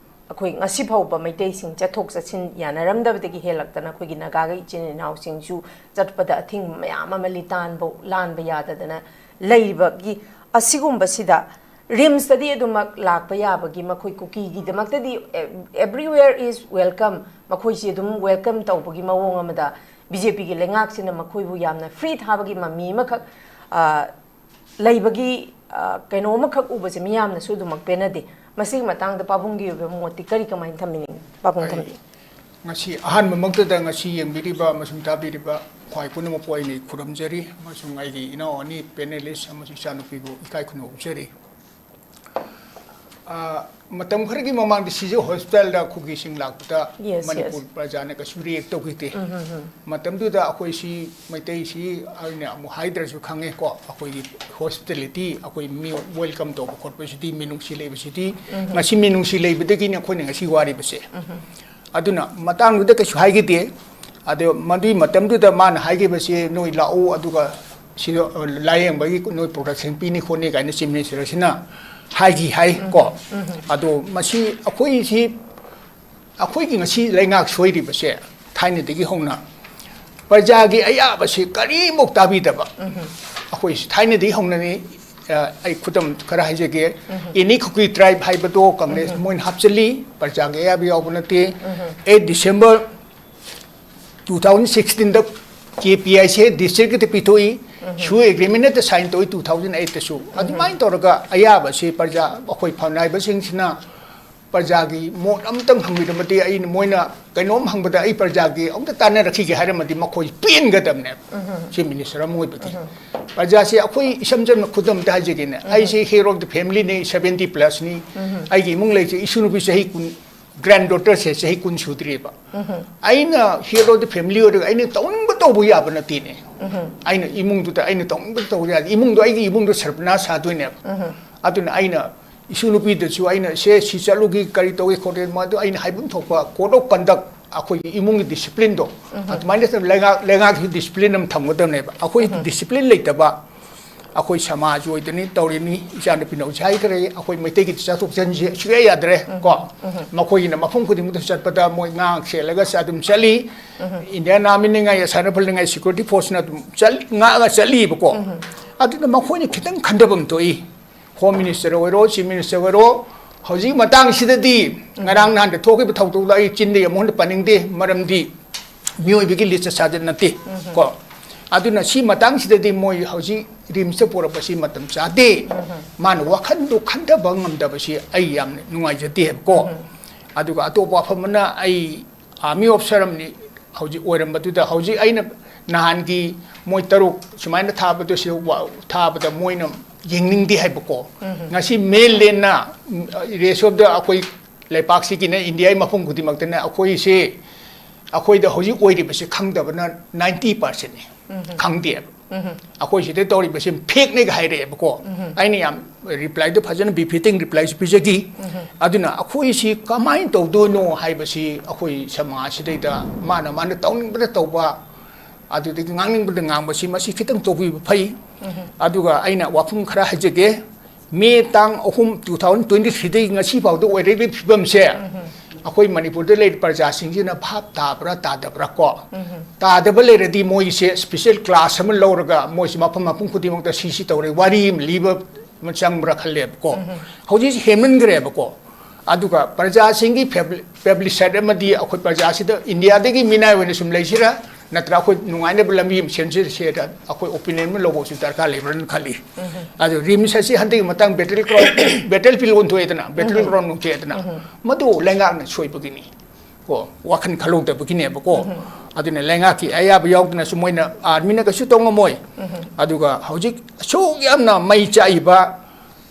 ꯑꯩꯈꯣꯏ ꯉꯁꯤ ꯐꯥꯎꯕ ꯃꯩꯇꯩꯁꯤꯡ ꯆꯠꯊꯣꯛ ꯆꯠꯁꯤꯟ ꯌꯥꯅꯔꯝꯗꯕꯗꯒꯤ ꯍꯦꯜꯂꯛꯇꯅ ꯑꯩꯈꯣꯏꯒꯤ ꯅꯥꯒꯥꯒꯤ ꯏꯆꯤꯟ ꯏꯅꯥꯎꯁꯤꯡꯁꯨ ꯆꯠꯄꯗ ꯑꯊꯤꯡꯕ ꯃꯌꯥꯝ ꯑꯃ ꯂꯤꯇꯥꯟꯕꯧ ꯂꯥꯟꯕ ꯌꯥꯗꯗꯅ ꯂꯩꯔꯤꯕꯒꯤ ꯑꯁꯤꯒꯨꯝꯕꯁꯤꯗ RIMSꯇꯗꯤ ꯑꯗꯨꯃꯛ ꯂꯥꯛꯄ ꯌꯥꯕꯒꯤ ꯃꯈꯣꯏ ꯀꯨꯀꯤꯒꯤꯗꯃꯛꯇꯗꯤ, ꯑꯦ, everywhere is welcome, ꯃꯈꯣꯏꯁꯤ ꯑꯗꯨꯝ welcome ꯇꯧꯕꯒꯤ ꯃꯑꯣꯡ ꯑꯃꯗ BJPꯒꯤ ꯂꯩꯉꯥꯛꯁꯤꯅ ꯃꯈꯣꯏꯕꯨ ꯌꯥꯝꯅ free ꯊꯥꯕꯒꯤ ꯃꯃꯤ ꯑꯃꯈꯛ, ꯑ, ꯂꯩꯕꯒꯤ, ꯑ, ꯀꯩꯅꯣ ꯑꯃꯈꯛ ꯎꯕꯁꯦ ꯃꯤꯌꯥꯝꯅꯁꯨ ꯑꯗꯨꯃꯛ ꯄꯦꯟꯅꯗꯦ꯫ ꯃꯁꯤꯒꯤ ꯃꯇꯥꯡꯗ ꯄꯥꯕꯨꯡꯒꯤ ꯑꯣꯏꯕ ꯃꯣꯠꯇꯤ ꯀꯔꯤ, ꯀꯃꯥꯏꯅ ꯊꯝꯕꯤꯅꯤꯡꯉꯤ? ꯄꯥꯕꯨꯡ ꯑꯩ ꯊꯝꯕꯤꯌꯨ꯫ ꯉꯁꯤ ꯑꯍꯥꯟꯕꯃꯛꯇꯗ ꯉꯁꯤ ꯌꯦꯡꯕꯤꯔꯤꯕ ꯑꯃꯁꯨꯡ ꯇꯥꯕꯤꯔꯤꯕ ꯈ꯭ꯋꯥꯏ ꯄꯨꯝꯅꯃꯛꯄꯨ ꯑꯩꯅ ꯈꯨꯔꯨꯝꯖꯔꯤ, ꯑꯃꯁꯨꯡ ꯑꯩꯒꯤ ꯏꯅꯥꯎ ꯑꯅꯤ panelist ꯑꯃꯁꯨꯡ ꯏꯆꯥꯅꯨꯄꯤꯕꯨ ꯏꯀꯥꯏ ꯈꯨꯝꯅꯧꯖꯔꯤ꯫ ꯑ, ꯃꯇꯝ ꯈꯔꯒꯤ ꯃꯃꯥꯡꯗ ꯁꯤꯖ hospitalꯗ ꯀꯨꯀꯤꯁꯤꯡ ꯂꯥꯛꯄꯗ Yes, yes. ꯃꯅꯤꯄꯨꯔ ꯄ꯭ꯔꯖꯥꯅ ꯀꯩꯁꯨ react ꯇꯧꯈꯤꯗꯦ꯫ ꯃꯇꯝꯗꯨꯗ ꯑꯩꯈꯣꯏꯁꯤ ꯃꯩꯇꯩꯁꯤ ꯑꯩꯅ ꯑꯃꯨꯛ ꯍꯥꯏꯗ꯭ꯔꯁꯨ ꯈꯪꯉꯦꯀꯣ, ꯑꯩꯈꯣꯏꯒꯤ hospitality, ꯑꯩꯈꯣꯏ ꯃꯤ welcome ꯇꯧꯕ ꯈꯣꯠꯄꯁꯤꯗꯤ, ꯃꯤꯅꯨꯡꯁꯤ ꯂꯩꯕꯁꯤꯗꯤ, ꯉꯁꯤ ꯃꯤꯅꯨꯡꯁꯤ ꯂꯩꯕꯗꯒꯤꯅꯤ ꯑꯩꯈꯣꯏꯅ ꯉꯁꯤ ꯋꯥꯔꯤꯕꯁꯦ꯫ ꯑꯗꯨꯅ ꯃꯇꯥꯡꯗꯨꯗ ꯀꯩꯁꯨ ꯍꯥꯏꯈꯤꯗꯦ꯫ ꯑꯗꯣ ꯃꯗꯨꯒꯤ ꯃꯇꯝꯗꯨꯗ ꯃꯥꯅ ꯍꯥꯏꯈꯤꯕꯁꯦ, "ꯅꯣꯏ ꯂꯥꯛꯎ, ꯑꯗꯨꯒ ꯁꯤꯗ, ꯑ, ꯂꯥꯌꯦꯡꯕꯒꯤ ꯅꯣꯏ protection ꯄꯤꯅꯤ ꯈꯣꯠꯅꯤ" ꯀꯥꯏꯅ Chief Ministerꯁꯤꯅ ꯍꯥꯏꯈꯤ ꯍꯥꯏ ꯀꯣ꯫ ꯑꯗꯣ ꯃꯁꯤ ꯑꯩꯈꯣꯏꯁꯤ, ꯑꯩꯈꯣꯏꯒꯤ ꯉꯁꯤ ꯂꯩꯉꯥꯛ ꯁꯣꯏꯔꯤꯕꯁꯦ ꯊꯥꯏꯅꯗꯒꯤ ꯍꯧꯅ ꯄ꯭ꯔꯖꯥꯒꯤ ꯑꯌꯥꯕꯁꯤ ꯀꯔꯤꯃꯨꯛ ꯇꯥꯕꯤꯗꯕ꯫ ꯑꯩꯈꯣꯏꯁꯤ ꯊꯥꯏꯅꯗꯒꯤ ꯍꯧꯅꯅꯤ, ꯑ, ꯑꯩ ꯈꯨꯗꯝ ꯈꯔ ꯍꯥꯏꯖꯒꯦ꯫ Any Kuki tribe ꯍꯥꯏꯕꯗꯣ Congress ꯃꯣꯏꯅ ꯍꯥꯞꯆꯤꯜꯂꯤ, ꯄ꯭ꯔꯖꯥꯒꯤ ꯑꯌꯥꯕ ꯌꯥꯎꯕ ꯅꯠꯇꯦ꯫ Eight December two thousand sixteenꯗ K P ꯑꯥꯏꯁꯦ ꯗꯤꯁꯇ꯭ꯔꯤꯛꯀꯤꯗ ꯄꯤꯊꯣꯛꯏ, ꯁꯤꯌꯨ agreement ꯍꯦꯛꯇ ꯁꯥꯏꯟ ꯇꯧꯏ ꯇꯨ ꯊꯥꯎꯖꯟ ꯑꯩꯠꯇꯁꯨ꯫ ꯑꯗꯨꯃꯥꯏꯅ ꯇꯧꯔꯒ ꯑꯌꯥꯕꯁꯤ ꯄ꯭ꯔꯖꯥ, ꯑꯩꯈꯣꯏ ꯐꯝꯅꯥꯏꯕꯁꯤꯡꯁꯤꯅ ꯄ꯭ꯔꯖꯥꯒꯤ ꯃꯣꯠ ꯑꯝꯇꯪ ꯍꯪꯕꯤꯔꯝꯃꯗꯤ, ꯑꯩꯅ, ꯃꯣꯏꯅ ꯀꯩꯅꯣꯝ ꯍꯪꯕꯗ ꯑꯩ ꯄ꯭ꯔꯖꯥꯒꯤ ꯑꯝꯇ ꯇꯥꯟꯅꯔꯛꯈꯤꯒꯦ ꯍꯥꯏꯔꯝꯃꯗꯤ ꯃꯈꯣꯏ ꯄꯦꯟꯒꯗꯕꯅꯦꯕ꯫ ꯆꯤꯐ ꯃꯤꯅꯤꯁꯇꯔ ꯑꯃ ꯑꯣꯏꯕꯒꯤ ꯄ꯭ꯔꯖꯥꯁꯦ ꯑꯩꯈꯣꯏ ꯏꯁꯝ ꯁꯝꯅ ꯈꯨꯗꯝ ꯑꯝꯇ ꯍꯥꯏꯖꯒꯦꯅꯦ꯫ ꯑꯩꯁꯦ head of the familyꯅꯤ, seventy plusꯅꯤ꯫ ꯑꯩꯒꯤ ꯏꯃꯨꯡ ꯂꯩꯁꯦ ꯏꯁꯨ ꯅꯨꯄꯤ ꯆꯍꯤ ꯀꯨꯟ, grand daughterꯁꯦ ꯆꯍꯤ ꯀꯨꯟ ꯁꯨꯗ꯭ꯔꯤꯕ꯫ ꯑꯩꯅ head of the family ꯑꯣꯏꯔꯒ ꯑꯩꯅ ꯇꯧꯅꯤꯡꯕ ꯇꯧꯕ ꯌꯥꯕ ꯅꯠꯇꯦꯅꯦ꯫ ꯑꯩꯅ ꯏꯃꯨꯡꯗꯨꯗ ꯑꯩꯅ ꯇꯧꯅꯤꯡꯕ ꯇꯧꯕ ꯌꯥꯗꯦ꯫ ꯏꯃꯨꯡꯗꯣ, ꯑꯩꯒꯤ ꯏꯃꯨꯡꯗꯣ ꯁꯔꯕꯅꯥꯁ ꯁꯥꯗꯣꯏꯅꯦꯕ꯫ ꯑꯗꯨꯅ ꯑꯩꯅ ꯏꯁꯨ ꯅꯨꯄꯤꯗꯁꯨ ꯑꯩꯅ, "ꯁꯦ, ꯁꯤ ꯆꯠꯂꯨꯒꯦ, ꯀꯔꯤ ꯇꯧꯏ ꯈꯣꯠꯂꯤ?" ꯃꯗꯨ ꯑꯩꯅ ꯍꯥꯏꯐꯝ ꯊꯣꯛꯄ code of conduct, ꯑꯩꯈꯣꯏꯒꯤ ꯏꯃꯨꯡꯒꯤ discipline ꯗꯣ, ꯑꯗꯨꯃꯥꯏꯅ ꯇꯧꯗꯅ ꯂꯩꯉꯥꯛ, ꯂꯩꯉꯥꯛꯀꯤ discipline ꯑꯃ ꯊꯝꯒꯗꯕꯅꯦꯕ꯫ ꯑꯩꯈꯣꯏ discipline ꯂꯩꯇꯕ, ꯑꯩꯈꯣꯏ ꯁꯃꯥꯖ ꯑꯣꯏꯗꯅꯤ ꯇꯧꯔꯤꯅꯤ, ꯏꯆꯥꯅꯨꯄꯤꯅ ꯍꯧꯖꯤꯛ ꯍꯥꯏꯈ꯭ꯔꯦ, ꯑꯩꯈꯣꯏ ꯃꯩꯇꯩꯒꯤ ꯆꯠꯊꯣꯛ ꯆꯠꯁꯤꯟꯁꯦ ꯁꯨꯛꯌꯥ ꯌꯥꯗ꯭ꯔꯦ ꯀꯣ꯫ ꯃꯈꯣꯏꯒꯤꯅ ꯃꯐꯝ ꯈꯨꯗꯤꯡꯃꯛꯇ ꯆꯠꯄꯗ ꯃꯣꯏ ꯉꯥ ꯁꯦꯠꯂꯒ ꯑꯗꯨꯝ ꯆꯠꯂꯤ꯫ Indian Armyꯅꯤꯉꯥꯏ, ꯁꯥꯏꯅ ꯐꯜꯂꯤꯉꯥꯏ security forceꯅ ꯑꯗꯨꯝ ꯆꯠ-, ꯉꯥꯛꯑꯒ ꯆꯠꯂꯤꯕꯀꯣ꯫ ꯑꯗꯨꯅ ꯃꯈꯣꯏꯅ ꯈꯤꯇꯪ ꯈꯟꯊꯐꯝ ꯊꯣꯛꯏ꯫ Home Minister ꯑꯣꯏꯔꯣ, Chief Minister ꯑꯣꯏꯔꯣ, ꯍꯧꯖꯤꯛ ꯃꯇꯥꯡꯁꯤꯗꯗꯤ ꯉꯔꯥꯡ ꯅꯍꯥꯟꯗ ꯊꯣꯛꯈꯤꯕ ꯊꯧꯗꯣꯛꯗꯣ ꯑꯩ ꯆꯤꯟꯗꯒꯤ ꯑꯃꯨꯛ ꯍꯟꯅ ꯄꯟꯅꯤꯡꯗꯦ, ꯃꯔꯝꯗꯤ ꯃꯤꯑꯣꯏꯕꯒꯤ ꯂꯤꯆꯠ ꯁꯥꯖꯠ ꯅꯠꯇꯦ ꯀꯣ꯫ ꯑꯗꯨꯅ ꯁꯤ ꯃꯇꯥꯡꯁꯤꯗꯗꯤ ꯃꯣꯏ ꯍꯧꯖꯤꯛ ꯔꯤꯝꯁꯇ ꯄꯨꯔꯛꯄꯁꯤ ꯃꯇꯝ ꯆꯥꯗꯦ꯫ ꯃꯥꯅ ꯋꯥꯈꯜꯗꯣ ꯈꯟꯊꯕ ꯉꯝꯗꯕꯁꯤ ꯑꯩ ꯌꯥꯝꯅ ꯅꯨꯡꯉꯥꯏꯖꯗꯦ ꯍꯥꯏꯕꯀꯣ꯫ ꯑꯗꯨꯒ ꯑꯇꯣꯞꯄ ꯋꯥꯐꯝ ꯑꯃꯅ, ꯑꯩ army officer ꯑꯃꯅꯤ ꯍꯧꯖꯤꯛ ꯑꯣꯏꯔꯝꯕꯗꯨꯗ, ꯍꯧꯖꯤꯛ ꯑꯩꯅ ꯅꯍꯥꯟꯒꯤ ꯃꯣꯏ ꯇꯔꯨꯛ ꯁꯨꯃꯥꯏꯅ ꯊꯥꯕꯗꯣ, ꯁꯤꯗ ꯋꯥ-, ꯊꯥꯕꯗ ꯃꯣꯏꯅ ꯌꯦꯡꯅꯤꯡꯗꯦ ꯍꯥꯏꯕꯀꯣ꯫ ꯉꯁꯤ ꯃꯦꯟꯂꯦꯟꯅ, ꯎꯝ, rest of the ꯑꯩꯈꯣꯏ ꯂꯩꯄꯥꯛꯁꯤꯒꯤꯅ, ꯏꯟꯗꯤꯌꯥꯒꯤ ꯃꯐꯝ ꯈꯨꯗꯤꯡꯃꯛꯇꯅ ꯑꯩꯈꯣꯏꯁꯦ, ꯑꯩꯈꯣꯏꯗ ꯍꯧꯖꯤꯛ ꯑꯣꯏꯔꯤꯕꯁꯤ ꯈꯪꯗꯕꯅ ninety percentꯅꯤ꯫ ꯈꯪꯗꯦꯕ꯫ ꯑꯩꯈꯣꯏ ꯁꯤꯗ ꯇꯧꯔꯤꯕꯁꯤ fakeꯅꯦꯒ ꯍꯥꯏꯔꯛꯑꯦꯕꯀꯣ꯫ ꯑꯩꯅ ꯌꯥꯝ replyꯗꯣ ꯐꯖꯅ befitting replyꯁꯨ ꯄꯤꯖꯈꯤ꯫ ꯑꯗꯨꯅ ꯑꯩꯈꯣꯏꯁꯤ ꯀꯃꯥꯏꯅ ꯇꯧꯗꯣꯏꯅꯣ ꯍꯥꯏꯕꯁꯤ ꯑꯩꯈꯣꯏ ꯁꯃꯥꯖꯁꯤꯗꯩꯗ ꯃꯥꯅ ꯃꯥꯅ ꯇꯧꯅꯤꯡꯕꯗ ꯇꯧꯕ, ꯑꯗꯨꯗꯒꯤ ꯉꯥꯡꯅꯤꯡꯕꯗ ꯉꯥꯡꯕꯁꯤ, ꯃꯁꯤ ꯈꯤꯇꯪ ꯇꯧꯕꯤꯕ ꯐꯩ꯫ ꯑꯗꯨꯒ ꯑꯩꯅ ꯋꯥꯐꯝ ꯈꯔ ꯍꯥꯏꯖꯒꯦ꯫ ꯃꯦ ꯇꯥꯡ ꯑꯍꯨꯝ, two thousand twenty threeꯗꯒꯤ ꯉꯁꯤ ꯐꯥꯎꯗ ꯑꯣꯏꯔꯛꯂꯤꯕ ꯐꯤꯕꯝꯁꯦ, ꯑꯩꯈꯣꯏ ꯃꯅꯤꯄꯨꯔꯗ ꯂꯩꯔꯤꯕ ꯄ꯭ꯔꯖꯥꯁꯤꯡꯁꯤꯅ ꯚꯥꯞ ꯇꯥꯕ꯭ꯔꯥ ꯇꯥꯗꯕ꯭ꯔꯥ ꯀꯣ? ꯇꯥꯗꯕ ꯂꯩꯔꯗꯤ ꯃꯣꯏꯁꯦ special class ꯑꯃ ꯂꯧꯔꯒ ꯃꯣꯏꯁꯦ ꯃꯐꯝ ꯃꯐꯝ ꯈꯨꯗꯤꯡꯃꯛꯇ ꯁꯤ ꯁꯤ ꯇꯧꯔꯦ ꯋꯥꯔꯤ ꯑꯃ ꯂꯤꯕ ꯑꯃ ꯆꯪꯕ꯭ꯔꯥ ꯈꯜꯂꯦꯕꯀꯣ꯫ ꯍꯧꯖꯤꯛꯁꯤ ꯍꯦꯟꯃꯟꯈ꯭ꯔꯦꯕꯀꯣ꯫ ꯑꯗꯨꯒ ꯄ꯭ꯔꯖꯥꯁꯤꯡꯒꯤ ꯐꯦꯕ꯭ꯂꯤ-, ꯄꯕ꯭ꯂꯤꯁꯥꯏꯠ ꯑꯃꯗꯤ ꯑꯩꯈꯣꯏ ꯄ꯭ꯔꯖꯥꯁꯤꯗ ꯏꯟꯗꯤꯌꯥꯗꯒꯤ ꯃꯤꯅꯥꯏ ꯑꯣꯏꯅ ꯁꯨꯝ ꯂꯩꯁꯤꯔꯥ? ꯅꯠꯇ꯭ꯔ ꯑꯩꯈꯣꯏ ꯅꯨꯡꯉꯥꯏꯅꯕ ꯂꯝꯕꯤ ꯑꯃ ꯁꯦꯝꯁꯤꯔꯁꯦꯅ ꯑꯩꯈꯣꯏ ꯑꯣꯄꯤꯅꯤꯌꯟ ꯑꯃ ꯂꯧꯕꯁꯨ ꯗꯔꯀꯥꯔ ꯂꯩꯕ꯭ꯔꯅ ꯈꯜꯂꯤ꯫ ꯑꯗꯣ ꯔꯤꯝꯁ ꯑꯁꯤ ꯍꯟꯗꯛꯀꯤ ꯃꯇꯥꯡ ꯕꯦꯇꯜ ꯒ꯭ꯔꯥꯎꯟ, ꯕꯦꯇꯜ ꯐꯤꯜ ꯑꯣꯟꯊꯣꯛꯑꯦꯗꯅ, ꯕꯦꯇꯜ ꯒ꯭ꯔꯥꯎꯟ ꯑꯣꯟꯊꯣꯛꯑꯦꯗꯅ, ꯃꯗꯨ ꯂꯩꯉꯥꯛꯅ ꯁꯣꯏꯕꯒꯤꯅꯤ꯫ ꯀꯣ, ꯋꯥꯈꯜ ꯈꯜꯍꯧꯗꯕꯒꯤꯅꯦꯕꯀꯣ꯫ ꯑꯗꯨꯅ ꯂꯩꯉꯥꯛꯀꯤ ꯑꯌꯥꯕ ꯌꯥꯎꯗꯅꯁꯨ ꯃꯣꯏꯅ, ꯑꯥꯔꯃꯤꯅ ꯀꯩꯁꯨ ꯇꯧ ꯉꯝꯃꯣꯏ꯫ ꯑꯗꯨꯒ ꯍꯧꯖꯤꯛ ꯑꯁꯨꯛ ꯌꯥꯝꯅ ꯃꯩ ꯆꯥꯛꯏꯕ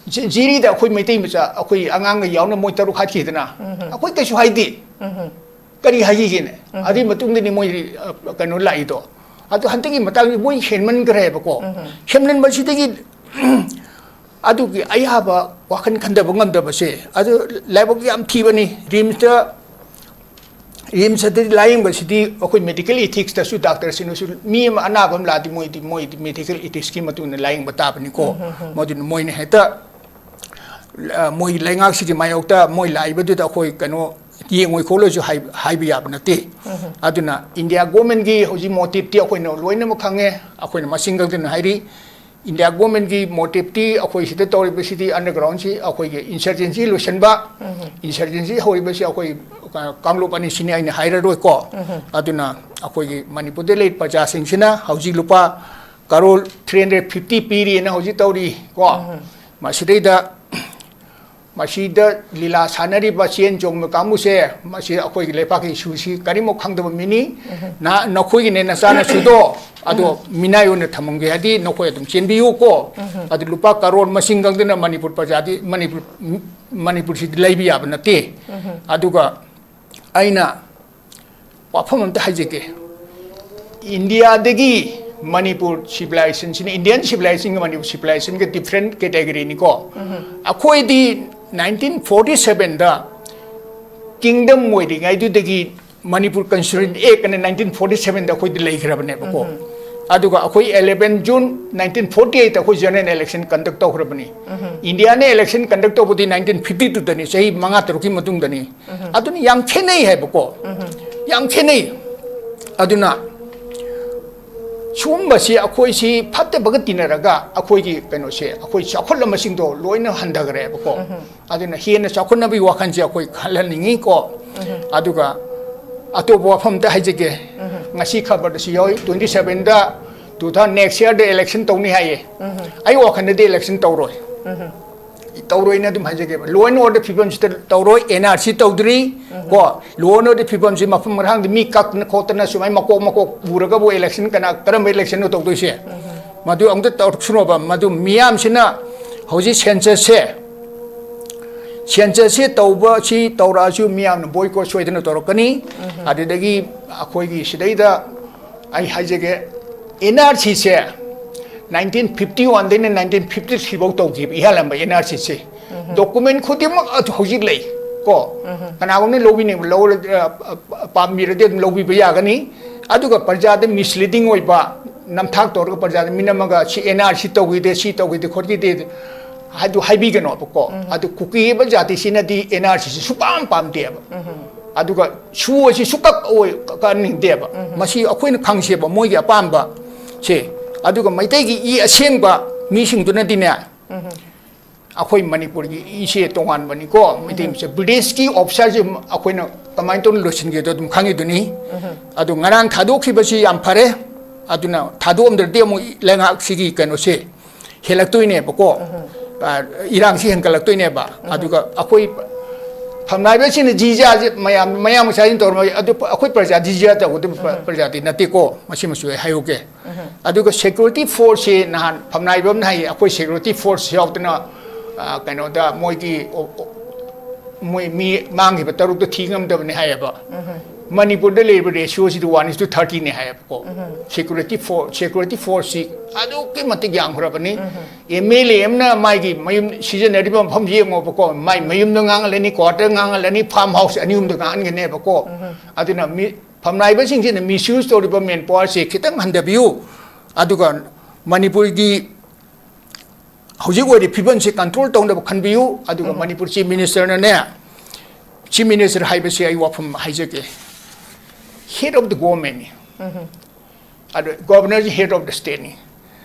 ꯖꯤ-, ꯖꯤꯔꯤꯗ ꯑꯩꯈꯣꯏ ꯃꯩꯇꯩ ꯃꯆꯥ, ꯑꯩꯈꯣꯏ ꯑꯉꯥꯡꯒ ꯌꯥꯎꯅ ꯃꯣꯏ ꯇꯔꯨꯛ ꯍꯥꯠꯈꯤꯗꯅ, ꯑꯩꯈꯣꯏ ꯀꯩꯁꯨ ꯍꯥꯏꯗꯦ꯫ ꯀꯔꯤ ꯍꯥꯏꯈꯤꯒꯦꯅꯦ? ꯑꯗꯨꯒꯤ ꯃꯇꯨꯡꯗꯅꯤ ꯃꯣꯏ, ꯑ, ꯀꯩꯅꯣ ꯂꯥꯛꯏꯗꯣ꯫ ꯑꯗꯨ ꯍꯟꯗꯛꯀꯤ ꯃꯇꯥꯡꯗꯤ ꯃꯣꯏ ꯍꯦꯟꯃꯟꯈ꯭ꯔꯦꯕꯀꯣ꯫ ꯍꯦꯟꯃꯟꯕꯁꯤꯗꯒꯤ ꯑꯗꯨꯒꯤ ꯑꯌꯥꯕ ꯋꯥꯈꯜ ꯈꯟꯊꯕ ꯉꯝꯗꯕꯁꯦ, ꯑꯗꯨ ꯂꯥꯏꯕꯛ ꯌꯥꯝ ꯊꯤꯕꯅꯤ꯫ ꯔꯤꯝꯁꯇ, ꯔꯤꯝꯁꯇꯗꯤ ꯂꯥꯌꯦꯡꯕꯁꯤꯗꯤ ꯑꯩꯈꯣꯏ ꯃꯦꯗꯤꯀꯦꯜ ꯏꯊꯤꯛꯁꯇꯁꯨ ꯗꯥꯛꯇꯔꯁꯤꯡꯅꯁꯨ ꯃꯤ ꯑꯃ ꯑꯅꯥꯕ ꯑꯃ ꯂꯥꯛꯑꯗꯤ ꯃꯣꯏꯗꯤ, ꯃꯣꯏꯗꯤ ꯃꯦꯗꯤꯀꯦꯜ ꯏꯊꯤꯛꯁꯀꯤ ꯃꯇꯨꯡ ꯏꯟꯅ ꯂꯥꯌꯦꯡꯕ ꯇꯥꯕꯅꯤꯀꯣ꯫ ꯃꯗꯨꯅ ꯃꯣꯏꯅ ꯍꯦꯛꯇ, ꯑ, ꯃꯣꯏ ꯂꯩꯉꯥꯛꯁꯤꯒꯤ ꯃꯥꯌꯣꯛꯇ ꯃꯣꯏ ꯂꯥꯛꯏꯕꯗꯨꯗ ꯑꯩꯈꯣꯏ ꯀꯩꯅꯣ ꯌꯦꯡꯉꯣꯏ ꯈꯣꯠꯂꯣꯏꯁꯨ ꯍꯥꯏ-, ꯍꯥꯏꯕ ꯌꯥꯕ ꯅꯠꯇꯦ꯫ ꯑꯗꯨꯅ ꯏꯟꯗꯤꯌꯥ ꯒꯣꯔꯃꯦꯟꯒꯤ ꯍꯧꯖꯤꯛ ꯃꯣꯇꯤꯞꯇꯤ ꯑꯩꯈꯣꯏꯅ ꯂꯣꯏꯅꯃꯛ ꯈꯪꯉꯦ꯫ ꯑꯩꯈꯣꯏꯅ ꯃꯁꯤꯡ ꯈꯛꯇꯅ ꯍꯥꯏꯔꯤ, ꯏꯟꯗꯤꯌꯥ ꯒꯣꯔꯃꯦꯟꯒꯤ ꯃꯣꯇꯤꯞꯇꯤ ꯑꯩꯈꯣꯏ ꯁꯤꯗ ꯇꯧꯔꯤꯕꯁꯤꯗꯤ ꯑꯟꯗꯔꯒ꯭ꯔꯥꯎꯟꯁꯤ ꯑꯩꯈꯣꯏꯒꯤ ꯏꯟꯁꯔꯖꯦꯟꯁꯤ ꯂꯣꯏꯁꯤꯟꯕ, ꯏꯟꯁꯔꯖꯦꯟꯁꯤ ꯍꯧꯔꯤꯕꯁꯤ ꯑꯩꯈꯣꯏ, ꯑ, ꯀꯥꯡꯂꯨꯞ ꯑꯅꯤꯁꯤꯅꯤ ꯑꯩꯅ ꯍꯥꯏꯔꯔꯣꯏꯀꯣ꯫ ꯑꯗꯨꯅ ꯑꯩꯈꯣꯏꯒꯤ ꯃꯅꯤꯄꯨꯔꯗ ꯂꯩꯔꯤꯕ ꯄ꯭ꯔꯖꯥꯁꯤꯡꯁꯤꯅ ꯍꯧꯖꯤꯛ ꯂꯨꯄꯥ ꯀꯔꯣꯔ ꯊ꯭ꯔꯤ ꯍꯟꯗ꯭ꯔꯦꯠ ꯐꯤꯐꯇꯤ ꯄꯤꯔꯤꯅ ꯍꯧꯖꯤꯛ ꯇꯧꯔꯤ ꯀꯣ꯫ ꯃꯁꯤꯗꯩꯗ ꯃꯁꯤꯗ ꯂꯤꯂꯥ ꯁꯥꯟꯅꯔꯤꯕ ꯆꯦꯟ ꯆꯣꯡꯕ ꯀꯥꯡꯕꯨꯁꯦ, ꯃꯁꯤ ꯑꯩꯈꯣꯏꯒꯤ ꯂꯩꯄꯥꯛꯀꯤ ꯏꯁꯨꯁꯤ ꯀꯔꯤꯃꯨꯛ ꯈꯪꯗꯕ ꯃꯤꯅꯤ꯫ ꯅꯍ-, ꯅꯈꯣꯏꯒꯤꯅꯦ ꯅꯆꯥꯅꯁꯨꯗꯣ ꯑꯗꯣ ꯃꯤꯅꯥꯏ ꯑꯣꯏꯅ ꯊꯝꯃꯝꯒꯦ ꯍꯥꯏꯗꯤ ꯅꯈꯣꯏ ꯑꯗꯨꯝ ꯆꯦꯟꯕꯤꯌꯨ ꯀꯣ꯫ ꯑꯗꯨ ꯂꯨꯄꯥ ꯀꯔꯣꯔ ꯃꯁꯤꯡ ꯈꯪꯗꯅ ꯃꯅꯤꯄꯨꯔ ꯄ꯭ꯔꯖꯥꯗꯤ, ꯃꯅꯤꯄꯨꯔ, ꯃꯅꯤꯄꯨꯔꯁꯤꯗꯤ ꯂꯩꯕ ꯌꯥꯕ ꯅꯠꯇꯦ꯫ ꯑꯗꯨꯒ ꯑꯩꯅ ꯋꯥꯐꯝ ꯑꯝꯇ ꯍꯥꯏꯖꯒꯦ꯫ ꯏꯟꯗꯤꯌꯥꯗꯒꯤ ꯃꯅꯤꯄꯨꯔ ꯁꯤꯚꯤꯂꯥꯏꯖꯦꯁꯟꯁꯤꯅ, ꯏꯟꯗꯤꯌꯟ ꯁꯤꯚꯤꯂꯥꯏꯖꯦꯁꯟꯒ ꯃꯅꯤꯄꯨꯔ ꯁꯤꯚꯤꯂꯥꯏꯖꯦꯁꯟꯒ ꯗꯤꯐ꯭ꯔꯦꯟ ꯀꯦꯇꯦꯒꯣꯔꯤꯅꯤꯀꯣ꯫ ꯑꯩꯈꯣꯏꯗꯤ ꯅꯥꯏꯟꯇꯤꯟ ꯐꯣꯔꯇꯤ ꯁꯚꯦꯟꯗ ꯀꯤꯡꯗꯝ ꯑꯣꯏꯔꯤꯉꯩꯗꯨꯗꯒꯤ ꯃꯅꯤꯄꯨꯔ ꯀꯟꯁꯇꯤꯇ꯭ꯌꯨꯁꯟ ꯑꯦꯛ ꯑꯅ ꯅꯥꯏꯟꯇꯤꯟ ꯐꯣꯔꯇꯤ ꯁꯚꯦꯟꯗ ꯑꯩꯈꯣꯏꯗ ꯂꯩꯈ꯭ꯔꯕꯅꯦꯕꯀꯣ꯫ ꯑꯗꯨꯒ ꯑꯩꯈꯣꯏ ꯑꯦꯂꯦꯚꯦꯟ ꯖꯨꯟ ꯅꯥꯏꯟꯇꯤꯟ ꯐꯣꯔꯇꯤ ꯑꯩꯠꯇ ꯑꯩꯈꯣꯏ ꯖꯦꯅꯔꯦꯜ ꯏꯂꯦꯛꯁꯟ ꯀꯟꯗꯛ ꯇꯧꯈ꯭ꯔꯕꯅꯤ꯫ ꯏꯟꯗꯤꯌꯥꯅ ꯏꯂꯦꯛꯁꯟ ꯀꯟꯗꯛ ꯇꯧꯕꯗꯤ ꯅꯥꯏꯟꯇꯤꯟ ꯐꯤꯐꯇꯤ ꯇꯨꯗꯅꯤ, ꯆꯍꯤ ꯃꯉꯥ ꯇꯔꯨꯛꯀꯤ ꯃꯇꯨꯡꯗꯅꯤ꯫ ꯑꯗꯨꯅ ꯌꯥꯝ ꯈꯦꯠꯅꯩ ꯍꯥꯏꯕꯀꯣ꯫ ꯌꯥꯝ ꯈꯦꯠꯅꯩ꯫ ꯑꯗꯨꯅ ꯁꯨꯝꯕꯁꯤ ꯑꯩꯈꯣꯏꯁꯤ ꯐꯠꯇꯕꯒ ꯇꯤꯟꯅꯔꯒ ꯑꯩꯈꯣꯏꯒꯤ ꯀꯩꯅꯣꯁꯦ, ꯑꯩꯈꯣꯏ ꯆꯥꯎꯈꯠꯂꯝꯕꯁꯤꯡꯗꯣ ꯂꯣꯏꯅ ꯍꯟꯊꯈ꯭ꯔꯦꯕꯀꯣ꯫ ꯑꯗꯨꯅ ꯍꯦꯟꯅ ꯆꯥꯎꯈꯠꯅꯕꯒꯤ ꯋꯥꯈꯜꯁꯦ ꯑꯩꯈꯣꯏ ꯈꯜꯍꯟꯅꯤꯡꯉꯤꯀꯣ꯫ ꯑꯗꯨꯒ ꯑꯇꯣꯞꯄ ꯋꯥꯐꯝ ꯑꯝꯇ ꯍꯥꯏꯖꯒꯦ꯫ ꯉꯁꯤ ꯈꯕꯔꯗꯁꯨ ꯌꯥꯎꯏ, twenty sevenꯗ two thousand next yearꯗ election ꯇꯧꯅꯤ ꯍꯥꯏꯌꯦ꯫ ꯑꯩ ꯋꯥꯈꯜꯗꯗꯤ election ꯇꯧꯔꯣꯏ꯫ ꯇꯧꯔꯣꯏꯅ ꯑꯗꯨꯝ ꯍꯥꯏꯖꯒꯦꯕ꯫ Law and order ꯐꯤꯕꯝꯁꯤꯗ ꯇꯧꯔꯣꯏ, N R C ꯇꯧꯗ꯭ꯔꯤ꯫ ꯀꯣ, law and order ꯐꯤꯕꯝꯁꯤ ꯃꯐꯝ ꯃꯔꯥꯡꯗ ꯃꯤ ꯀꯛꯇꯅ ꯈꯣꯠꯇꯅ ꯁꯨꯃꯥꯏꯅ ꯃꯀꯣꯛ ꯃꯀꯣꯛ ꯄꯨꯔꯒꯕꯨ election ꯀꯅꯥ, ꯀꯔꯝꯕ electionꯅꯣ ꯇꯧꯗꯣꯏꯁꯦ? ꯃꯗꯨ ꯑꯃꯨꯛꯇ ꯇꯧꯔꯛꯁꯅꯣꯕ꯫ ꯃꯗꯨ ꯃꯤꯌꯥꯝꯁꯤꯅ ꯍꯧꯖꯤꯛ censusꯁꯦ, censusꯁꯦ ꯇꯧꯕ ꯁꯤ ꯇꯧꯔꯛꯑꯁꯨ ꯃꯤꯌꯥꯝꯅ boycott ꯁꯣꯏꯗꯅ ꯇꯧꯔꯛꯀꯅꯤ꯫ ꯑꯗꯨꯗꯒꯤ ꯑꯩꯈꯣꯏꯒꯤ ꯁꯤꯗꯩꯗ ꯑꯩ ꯍꯥꯏꯖꯒꯦ, N R Cꯁꯦ nineteen fifty oneꯗꯩꯅ nineteen fifty three ꯐꯥꯎ ꯇꯧꯈꯤꯕ ꯏꯍꯥꯟ ꯍꯥꯟꯕ N R Cꯁꯦ꯫ Document ꯈꯨꯗꯤꯡꯃꯛ ꯑꯗꯨ ꯍꯧꯖꯤꯛ ꯂꯩ꯫ ꯀꯣ, ꯀꯅꯥꯒꯨꯝꯕꯅ ꯂꯧꯕꯤꯅꯤꯡꯕ ꯂꯧꯔ-, ꯑ, ꯑ, ꯄꯥꯝꯕꯤꯔꯗꯤ ꯑꯗꯨꯝ ꯂꯧꯕꯤꯕ ꯌꯥꯒꯅꯤ꯫ ꯑꯗꯨꯒ ꯄ꯭ꯔꯖꯥꯗ misleading ꯑꯣꯏꯕ, ꯅꯝꯊꯥꯛ ꯇꯧꯔꯒ ꯄ꯭ꯔꯖꯥꯗ ꯃꯤꯅꯝꯃꯒ ꯁꯤ N R C ꯇꯧꯈꯤꯗꯦ, ꯁꯤ ꯇꯧꯈꯤꯗꯦ ꯈꯣꯠꯈꯤꯗꯦ ꯍꯥꯏꯗꯨ ꯍꯥꯏꯕꯤꯒꯅꯣꯕꯀꯣ꯫ ꯑꯗꯨ ꯀꯨꯀꯤ ꯍꯥꯏꯕ ꯖꯥꯇꯤꯁꯤꯅꯗꯤ N R Cꯁꯤ ꯁꯨꯄꯥꯝ ꯄꯥꯝꯗꯦꯕ꯫ ꯑꯗꯨꯒ ꯁꯨ ꯑꯁꯤ ꯁꯨꯀꯛ ꯑꯣꯏ-, ꯀꯛꯍꯟꯅꯤꯡꯗꯦꯕ꯫ ꯃꯁꯤ ꯑꯩꯈꯣꯏꯅ ꯈꯪꯁꯦꯕ ꯃꯣꯏꯒꯤ ꯑꯄꯥꯝꯕ ꯁꯦ꯫ ꯑꯗꯨꯒ ꯃꯩꯇꯩꯒꯤ ꯏ ꯑꯁꯦꯡꯕ ꯃꯤꯁꯤꯡꯗꯨꯅꯗꯤꯅꯦ, ꯑꯩꯈꯣꯏ ꯃꯅꯤꯄꯨꯔꯒꯤ ꯏꯁꯦ ꯇꯣꯉꯥꯟꯕꯅꯤꯀꯣ, ꯃꯩꯇꯩ ꯃꯆꯥ꯫ British ꯀꯤ officer ꯁꯦ ꯑꯩꯈꯣꯏꯅ ꯀꯃꯥꯏꯅ ꯇꯧꯅ ꯂꯣꯏꯁꯤꯟꯒꯦꯗꯣ ꯑꯗꯨꯝ ꯈꯪꯉꯤꯗꯨꯅꯤ꯫ ꯑꯗꯨ ꯉꯔꯥꯡ ꯊꯥꯗꯣꯛꯈꯤꯕꯁꯤ ꯌꯥꯝ ꯐꯔꯦ꯫ ꯑꯗꯨꯅ ꯊꯥꯗꯣꯛꯑꯝꯗ꯭ꯔꯗꯤ ꯑꯃꯨꯛ ꯂꯩꯉꯥꯛꯁꯤꯒꯤ ꯀꯩꯅꯣꯁꯦ ꯍꯦꯜꯂꯛꯇꯣꯏꯅꯦꯕꯀꯣ꯫ ꯑ, ꯏꯔꯥꯡꯁꯤ ꯍꯦꯟꯒꯠꯂꯛꯇꯣꯏꯅꯦꯕ꯫ ꯑꯗꯨꯒ ꯑꯩꯈꯣꯏ ꯐꯝꯅꯥꯏꯕꯁꯤꯡꯅ ꯖꯤꯖꯥꯁꯦ ꯃꯌꯥꯝ, ꯃꯌꯥꯝ ꯃꯆꯥꯁꯤꯡ ꯇꯧꯔꯝꯃꯒ ꯑꯗꯨ ꯑꯩꯈꯣꯏ ꯄ꯭ꯔꯖꯥ ꯖꯤꯖꯥ ꯇꯧꯒꯗꯕ ꯄ꯭ꯔ-, ꯄ꯭ꯔꯖꯥꯗꯤ ꯅꯠꯇꯦꯀꯣ꯫ ꯃꯁꯤꯃꯁꯨ ꯑꯩ ꯍꯥꯏꯍꯧꯒꯦ꯫ ꯑꯗꯨꯒ security force ꯁꯤ ꯅꯍꯥꯟ ꯐꯝꯅꯥꯏꯕ ꯑꯃꯅ ꯍꯥꯏꯌꯦ, ꯑꯩꯈꯣꯏ security force ꯌꯥꯎꯗꯅ, ꯑ, ꯀꯩꯅꯣꯗ ꯃꯣꯏꯒꯤ ꯑꯣ-, ꯑꯣ-, ꯃꯣꯏ ꯃꯤ ꯃꯥꯡꯈꯤꯕ ꯇꯔꯨꯛꯇꯣ ꯊꯤ ꯉꯝꯗꯕꯅꯤ ꯍꯥꯏꯌꯦꯕ꯫ ꯃꯅꯤꯄꯨꯔꯗ ꯂꯩꯔꯤꯕ ratio CD one is to thirty ꯅꯤ ꯍꯥꯏꯌꯦꯕꯀꯣ꯫ Security force, security force ꯁꯤ ꯑꯗꯨꯛꯀꯤ ꯃꯇꯤꯛ ꯌꯥꯝꯈ꯭ꯔꯕꯅꯤ꯫ M L A ꯑꯃꯅ ꯃꯥꯒꯤ ꯃꯌꯨꯝ ꯁꯤꯖꯤꯟꯅꯔꯤꯕ ꯃꯐꯝ ꯌꯦꯡꯉꯣꯕꯀꯣ, ꯃꯥꯏ ꯃꯌꯨꯝꯗ ꯉꯥꯡꯍꯜꯂꯅꯤ, quarter ꯉꯥꯡꯍꯜꯂꯅꯤ, farm house ꯑꯅꯤ ꯑꯍꯨꯝꯗ ꯉꯥꯡꯍꯟꯒꯅꯦꯕꯀꯣ꯫ ꯑꯗꯨꯅ ꯃꯤ, ꯐꯝꯅꯥꯏꯕꯁꯤꯡꯁꯤꯅ misuse ꯇꯧꯔꯤꯕ manpower ꯁꯦ ꯈꯤꯇꯪ ꯍꯟꯊꯕꯤꯌꯨ꯫ ꯑꯗꯨꯒ ꯃꯅꯤꯄꯨꯔꯒꯤ ꯍꯧꯖꯤꯛ ꯑꯣꯏꯔꯤꯕ ꯐꯤꯕꯝꯁꯤ control ꯇꯧꯅꯕ ꯈꯟꯕꯤꯌꯨ꯫ ꯑꯗꯨꯒ ꯃꯅꯤꯄꯨꯔ Chief Minister ꯅꯅꯦ, Chief Minister ꯍꯥꯏꯕꯁꯤ ꯑꯩ ꯋꯥꯐꯝ ꯍꯥꯏꯖꯒꯦ, head of the government ꯅꯤ꯫ ꯑꯗꯨ Governor ꯁꯤ head of the state ꯅꯤ꯫